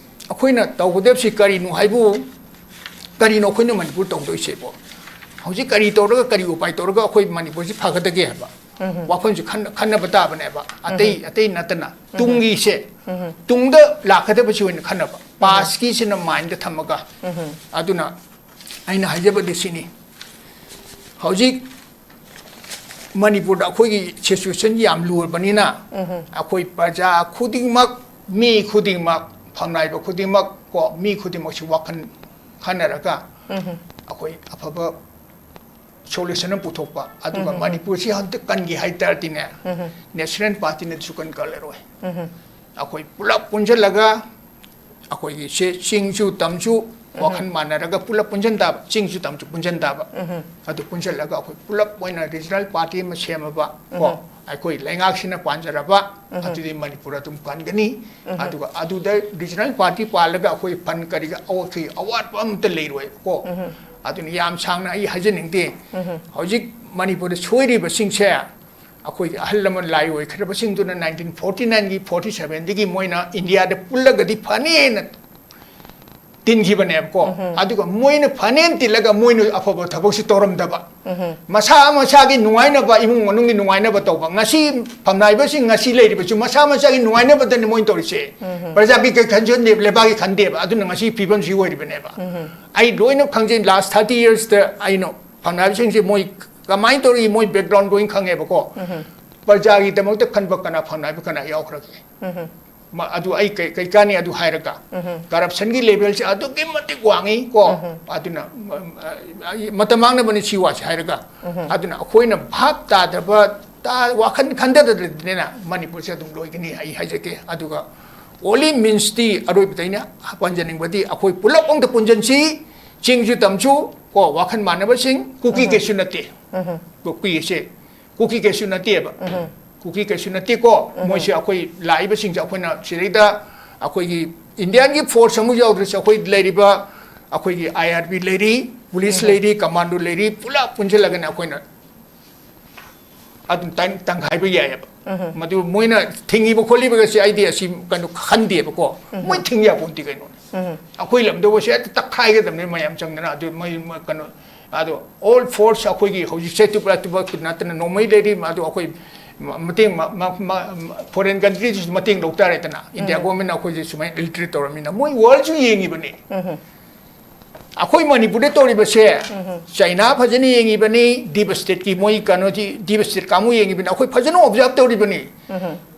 ꯑꯩꯈꯣꯏꯅ ꯇꯧꯒꯗꯕꯁꯤ ꯀꯔꯤꯅꯣ ꯍꯥꯏꯕꯨ, ꯀꯔꯤꯅꯣ ꯑꯩꯈꯣꯏꯅ ꯃꯅꯤꯄꯨꯔ ꯇꯧꯗꯣꯏꯁꯤꯕꯣ? ꯍꯧꯖꯤꯛ ꯀꯔꯤ ꯇꯧꯔꯒ, ꯀꯔꯤ ꯎꯄꯥꯏ ꯇꯧꯔꯒ ꯑꯩꯈꯣꯏ ꯃꯅꯤꯄꯨꯔꯁꯤ ꯐꯒꯗꯒꯦ ꯍꯥꯏꯕ ꯋꯥꯐꯝꯁꯤ ꯈꯟꯅ-, ꯈꯟꯅꯕ ꯇꯥꯕꯅꯦꯕ꯫ ꯑꯇꯩ, ꯑꯇꯩ ꯅꯠꯇꯅ ꯇꯨꯡꯒꯤꯁꯦ, ꯇꯨꯡꯗ ꯂꯥꯛꯀꯗꯕꯁꯤ ꯑꯣꯏꯅ ꯈꯟꯅꯕ, ꯄꯥꯁꯀꯤꯁꯤꯅ ꯃꯥꯏꯟꯗ ꯊꯝꯃꯒ꯫ ꯑꯗꯨꯅ ꯑꯩꯅ ꯍꯥꯏꯖꯕꯗꯤ ꯁꯤꯅꯤ, ꯍꯧꯖꯤꯛ ꯃꯅꯤꯄꯨꯔꯗ ꯑꯩꯈꯣꯏꯒꯤ ꯁꯤꯆꯨꯋꯦꯁꯟ ꯌꯥꯝ ꯂꯨꯔꯕꯅꯤꯅ, ꯑꯩꯈꯣꯏ ꯄ꯭ꯔꯖꯥ ꯈꯨꯗꯤꯡꯃꯛ, ꯃꯤ ꯈꯨꯗꯤꯡꯃꯛ, ꯐꯝꯅꯥꯏꯕ ꯈꯨꯗꯤꯡꯃꯛ ꯀꯣ, ꯃꯤ ꯈꯨꯗꯤꯡꯃꯛꯁꯤ ꯋꯥꯈꯜ ꯈꯟꯅꯔꯒ ꯑꯩꯈꯣꯏ ꯑꯐꯕ ꯁꯣꯂꯨꯁꯟ ꯑꯃ ꯄꯨꯊꯣꯛꯄ꯫ ꯑꯗꯨꯒ ꯃꯅꯤꯄꯨꯔꯁꯤ ꯍꯟꯗꯛ ꯀꯟꯒꯦ ꯍꯥꯏ ꯇꯥꯔꯗꯤꯅꯦ, ꯅꯦꯁꯅꯦꯜ ꯄꯥꯔꯇꯤꯅꯗꯤ ꯁꯨꯀꯟ ꯀꯜꯂꯔꯣꯏ꯫ ꯑꯩꯈꯣꯏ ꯄꯨꯂꯞ ꯄꯨꯟꯁꯤꯜꯂꯒ, ꯑꯩꯈꯣꯏꯒꯤ ꯁꯦ ꯆꯤꯡꯁꯨ ꯇꯝꯁꯨ ꯋꯥꯈꯜ ꯃꯥꯟꯅꯔꯒ ꯄꯨꯂꯞ ꯄꯨꯟꯁꯤꯟ ꯇꯥꯕ, ꯆꯤꯡꯁꯨ ꯇꯝꯁꯨ ꯄꯨꯟꯁꯤꯟ ꯇꯥꯕ꯫ ꯑꯗꯨ ꯄꯨꯟꯁꯤꯜꯂꯒ ꯑꯩꯈꯣꯏ ꯄꯨꯂꯞ ꯑꯣꯏꯅ ꯔꯤꯖꯅꯦꯜ ꯄꯥꯔꯇꯤ ꯑꯃ ꯁꯦꯝꯃꯕ ꯀꯣ, ꯑꯩꯈꯣꯏ ꯂꯩꯉꯥꯛꯁꯤꯅ ꯄꯥꯟꯖꯔꯕ, ꯑꯗꯨꯗꯤ ꯃꯅꯤꯄꯨꯔ ꯑꯗꯨꯝ ꯀꯟꯒꯅꯤ꯫ ꯑꯗꯨꯒ ꯑꯗꯨꯗ ꯔꯤꯖꯅꯦꯜ ꯄꯥꯔꯇꯤ ꯄꯥꯜꯂꯒ ꯑꯩꯈꯣꯏ ꯐꯟ ꯀꯔꯤꯒ ꯑꯋꯥꯠꯄ, ꯑꯋꯥꯠꯄ ꯑꯝꯇ ꯂꯩꯔꯣꯏ ꯀꯣ꯫ ꯑꯗꯨꯅ ꯌꯥꯝ ꯁꯥꯡꯅ ꯑꯩ ꯍꯥꯏꯖꯅꯤꯡꯗꯦ꯫ ꯍꯧꯖꯤꯛ ꯃꯅꯤꯄꯨꯔꯗ ꯁꯣꯏꯔꯤꯕꯁꯤꯡꯁꯦ ꯑꯩꯈꯣꯏꯒꯤ ꯑꯍꯜ ꯂꯃꯟ ꯂꯥꯏ ꯑꯣꯏꯈ꯭ꯔꯕꯁꯤꯡꯗꯨꯅ ꯅꯥꯏꯟꯇꯤꯟ ꯐꯣꯔꯇꯤ ꯅꯥꯏꯟꯒꯤ, ꯐꯣꯔꯇꯤ ꯁꯚꯦꯟꯗꯒꯤ ꯃꯣꯏꯅ ꯏꯟꯗꯤꯌꯥꯗ ꯄꯨꯜꯂꯒꯗꯤ ꯐꯅꯦꯅ ꯇꯤꯟꯈꯤꯕꯅꯦꯕꯀꯣ꯫ ꯑꯗꯨꯒ ꯃꯣꯏꯅ ꯐꯅꯦꯅ ꯇꯤꯜꯂꯒ ꯃꯣꯏꯅ ꯑꯐꯕ ꯊꯕꯛꯁꯤ ꯇꯧꯔꯝꯗꯕ꯫ ꯃꯁꯥ ꯃꯁꯥꯒꯤ ꯅꯨꯡꯉꯥꯏꯅꯕ, ꯏꯃꯨꯡ ꯃꯅꯨꯡꯒꯤ ꯅꯨꯡꯉꯥꯏꯅꯕ ꯇꯧꯕ꯫ ꯉꯁꯤ ꯐꯝꯅꯥꯏꯕꯁꯤꯡ ꯉꯁꯤ ꯂꯩꯔꯤꯕꯁꯤ ꯃꯁꯥ ꯃꯁꯥꯒꯤ ꯅꯨꯡꯉꯥꯏꯅꯕꯗꯅꯤ ꯃꯣꯏꯅ ꯇꯧꯔꯤꯁꯦ꯫ ꯄ꯭ꯔꯖꯥꯒꯤ ꯀꯩ ꯈꯟꯖꯟꯗꯦꯕ, ꯂꯩꯕꯥꯛꯀꯤ ꯈꯟꯗꯦꯕ꯫ ꯑꯗꯨꯅ ꯉꯁꯤ ꯐꯤꯕꯝꯁꯤ ꯑꯣꯏꯔꯤꯕꯅꯦꯕ꯫ ꯑꯩ ꯂꯣꯏꯅ ꯈꯪꯖꯩ, ꯂꯥꯁ ꯊꯥꯔꯇꯤ ꯌꯔꯁꯇ ꯑꯩꯅ ꯐꯝꯅꯥꯏꯕꯁꯤꯡꯁꯦ ꯃꯣꯏ ꯀꯃꯥꯏꯅ ꯇꯧꯔꯤ, ꯃꯣꯏ ꯕꯦꯛꯒ꯭ꯔꯥꯎꯟ ꯂꯣꯏꯅ ꯈꯪꯉꯦꯕꯀꯣ꯫ ꯄ꯭ꯔꯖꯥꯒꯤꯗꯃꯛꯇ ꯈꯟꯕ ꯀꯅꯥ, ꯐꯝꯅꯥꯏꯕ ꯀꯅꯥ ꯌꯥꯎꯈ꯭ꯔꯒꯦ? ꯃ-, ꯑꯗꯨ ꯑꯩ ꯀꯩ, ꯀꯩ ꯀꯥꯟꯅꯤ ꯑꯗꯨ ꯍꯥꯏꯔꯒ? ꯀꯔꯞꯁꯟꯒꯤ ꯂꯦꯚꯦꯜꯁꯦ ꯑꯗꯨꯛꯀꯤ ꯃꯇꯤꯛ ꯋꯥꯡꯉꯤ ꯀꯣ꯫ ꯑꯗꯨꯅ, ꯎꯝ, ꯑ, ꯑ, ꯃꯇꯝ ꯃꯥꯡꯅꯕꯅꯤ ꯁꯤ ꯋꯥꯁꯦ ꯍꯥꯏꯔꯒ꯫ ꯑꯗꯨꯅ ꯑꯩꯈꯣꯏꯅ ꯚꯥꯞ ꯇꯥꯗꯕ, ꯇꯥ-, ꯋꯥꯈꯜ ꯈꯟꯊꯗꯗꯅ ꯃꯅꯤꯄꯨꯔꯁꯦ ꯑꯗꯨꯝ ꯂꯣꯏꯒꯅꯤ ꯑꯩ ꯍꯥꯏꯖꯒꯦ꯫ ꯑꯗꯨꯒ ꯑꯣꯟꯂꯤ ꯃꯤꯟꯁꯇꯤ ꯑꯔꯣꯏꯕꯗ ꯑꯩꯅ ꯄꯟꯖꯅꯤꯡꯕꯗꯤ ꯑꯩꯈꯣꯏ ꯄꯨꯂꯞ ꯑꯃꯗ ꯄꯨꯟꯁꯤꯟꯁꯤ, ꯆꯤꯡꯁꯨ ꯇꯝꯁꯨ ꯀꯣ, ꯋꯥꯈꯜ ꯃꯥꯟꯅꯕꯁꯤꯡ꯫ ꯀꯨꯀꯤ ꯀꯩꯁꯨ ꯅꯠꯇꯦ꯫ ꯀꯨꯀꯤꯁꯦ, ꯀꯨꯀꯤ ꯀꯩꯁꯨ ꯅꯠꯇꯦꯕ꯫ ꯀꯨꯀꯤ ꯀꯩꯁꯨ ꯅꯠꯇꯦꯀꯣ꯫ ꯃꯣꯏꯁꯦ ꯑꯩꯈꯣꯏ ꯂꯥꯛꯏꯕꯁꯤꯡꯁꯦ ꯑꯩꯈꯣꯏꯅ ꯁꯤꯗꯩꯗ ꯑꯩꯈꯣꯏꯒꯤ ꯏꯟꯗꯤꯌꯥꯟꯒꯤ ꯐꯣꯔꯁ ꯑꯃ ꯌꯥꯎꯗ꯭ꯔꯁꯨ ꯑꯩꯈꯣꯏ ꯂꯩꯔꯤꯕ ꯑꯩꯈꯣꯏꯒꯤ ꯑꯥꯏ ꯑꯥꯔ ꯕꯤ ꯂꯩꯔꯤ, ꯄꯨꯂꯤꯁ ꯂꯩꯔꯤ, ꯀꯃꯥꯟꯗꯣ ꯂꯩꯔꯤ, ꯄꯨꯂꯞ ꯄꯨꯟꯁꯤꯜꯂꯒꯅ ꯑꯩꯈꯣꯏꯅ ꯑꯗꯨꯝ ꯇꯪ-, ꯇꯪꯈꯥꯏꯕ ꯌꯥꯏꯑꯕ꯫ ꯃꯗꯨ ꯃꯣꯏꯅ ꯊꯤꯡꯉꯤꯕ ꯈꯣꯠꯂꯤꯕꯒꯁꯦ ꯑꯩꯗꯤ ꯑꯁꯤ ꯀꯩꯅꯣ ꯈꯟꯗꯦꯕꯀꯣ꯫ ꯃꯣꯏ ꯊꯤꯡ ꯌꯥꯄꯣꯟꯇꯦ ꯀꯩꯅꯣꯅꯦ꯫ ꯑꯩꯈꯣꯏ ꯂꯝꯗꯕꯨ ꯁꯤ ꯍꯦꯛꯇ ꯇꯛꯈꯥꯏꯒꯗꯕꯅꯤ ꯃꯌꯥꯝ ꯆꯪꯗꯅ꯫ ꯑꯗꯨ ꯃꯣꯏ, ꯃꯣꯏ ꯀꯩꯅꯣ, ꯑꯗꯣ ꯑꯣꯜ ꯐꯣꯔꯁ ꯑꯩꯈꯣꯏꯒꯤ ꯍꯧꯖꯤꯛꯁꯦ ꯇ꯭ꯔꯤꯄꯨꯔꯥ ꯇ꯭ꯔꯤꯄꯨꯔꯥ ꯅꯠꯇꯅ ꯅꯣꯡꯃꯩ ꯂꯩꯔꯤ, ꯑꯗꯨ ꯑꯩꯈꯣꯏ ꯃ-, ꯃꯇꯦꯡ ꯃ-, ꯃ-, ꯃ-, ꯐꯣꯔꯦꯟ ꯀꯟꯇ꯭ꯔꯤꯗꯁꯨ ꯃꯇꯦꯡ ꯂꯧ ꯇꯥꯔꯦꯗꯅ꯫ ꯏꯟꯗꯤꯌꯥ ꯒꯣꯔꯃꯦꯟꯅ ꯑꯩꯈꯣꯏꯁꯦ ꯁꯨꯃꯥꯏꯅ ꯏꯜ ꯇ꯭ꯔꯤꯠ ꯇꯧꯔꯃꯤꯅ ꯃꯣꯏ ꯋꯥꯔꯜꯁꯨ ꯌꯦꯡꯉꯤꯕꯅꯤ꯫ ꯑꯩꯈꯣꯏ ꯃꯅꯤꯄꯨꯔꯗ ꯇꯧꯔꯤꯕꯁꯦ ꯆꯩꯅꯥ ꯐꯖꯅ ꯌꯦꯡꯉꯤꯕꯅꯤ, ꯗꯤꯞ ꯁ꯭ꯇꯦꯠꯀꯤ ꯃꯣꯏ ꯀꯩꯅꯣꯁꯤ, ꯗꯤꯞ ꯁ꯭ꯇꯦꯠ ꯀꯥꯡꯕꯨ ꯌꯦꯡꯉꯤꯕꯅꯤ, ꯑꯩꯈꯣꯏ ꯐꯖꯅ ꯑꯣꯕꯖꯥꯔꯕ ꯇꯧꯔꯤꯕꯅꯤ꯫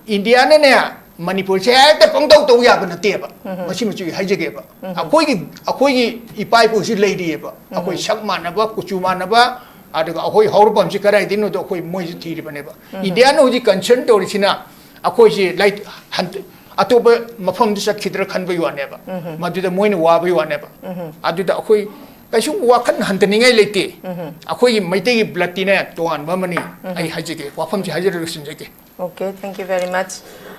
ꯏꯟꯗꯤꯌꯥꯅꯅꯦ ꯃꯅꯤꯄꯨꯔꯁꯦ ꯍꯦꯛꯇ ꯄꯪꯇꯧ ꯇꯧ ꯌꯥꯕ ꯅꯠꯇꯦꯕ꯫ ꯃꯁꯤꯃꯁꯨ ꯑꯩ ꯍꯥꯏꯖꯒꯦꯕ꯫ ꯑꯩꯈꯣꯏꯒꯤ, ꯑꯩꯈꯣꯏꯒꯤ ꯏꯄꯥ ꯏꯄꯨꯁꯤ ꯂꯩꯔꯤꯑꯕ꯫ ꯑꯩꯈꯣꯏ ꯁꯛ ꯃꯥꯟꯅꯕ, ꯀꯨꯆꯨ ꯃꯥꯟꯅꯕ, ꯑꯗꯨꯒ ꯑꯩꯈꯣꯏ ꯍꯧꯔꯛꯐꯝꯁꯤ ꯀꯗꯥꯏꯗꯩꯅꯣꯗꯣ ꯑꯩꯈꯣꯏ ꯃꯣꯏꯁꯤ ꯊꯤꯔꯤꯕꯅꯦꯕ꯫ ꯏꯟꯗꯤꯌꯥꯅ ꯍꯧꯖꯤꯛ ꯀꯟꯁꯔꯟ ꯇꯧꯔꯤꯁꯤꯅ ꯑꯩꯈꯣꯏꯁꯤ ꯂꯥꯏ-, ꯍꯟ-, ꯑꯇꯣꯞꯄ ꯃꯐꯝꯗ ꯆꯠꯈꯤꯗ꯭ꯔꯥ ꯈꯟꯕꯒꯤ ꯋꯥꯅꯦꯕ꯫ ꯃꯗꯨꯗ ꯃꯣꯏꯅ ꯋꯥꯕꯒꯤ ꯋꯥꯅꯦꯕ꯫ ꯑꯗꯨꯗ ꯑꯩꯈꯣꯏ ꯀꯩꯁꯨ ꯋꯥꯈꯜ ꯍꯟꯊꯅꯤꯡꯉꯥꯏ ꯂꯩꯇꯦ꯫ ꯑꯩꯈꯣꯏꯒꯤ ꯃꯩꯇꯩꯒꯤ ꯕ꯭ꯂꯠꯇꯤꯅꯦ ꯇꯣꯉꯥꯟꯕ ꯑꯃꯅꯤ꯫ ꯑꯩ ꯍꯥꯏꯖꯒꯦ, ꯋꯥꯐꯝꯁꯤ ꯍꯥꯏꯖꯔꯒ ꯂꯣꯏꯁꯤꯟꯖꯒꯦ꯫ Okay, thank you very much.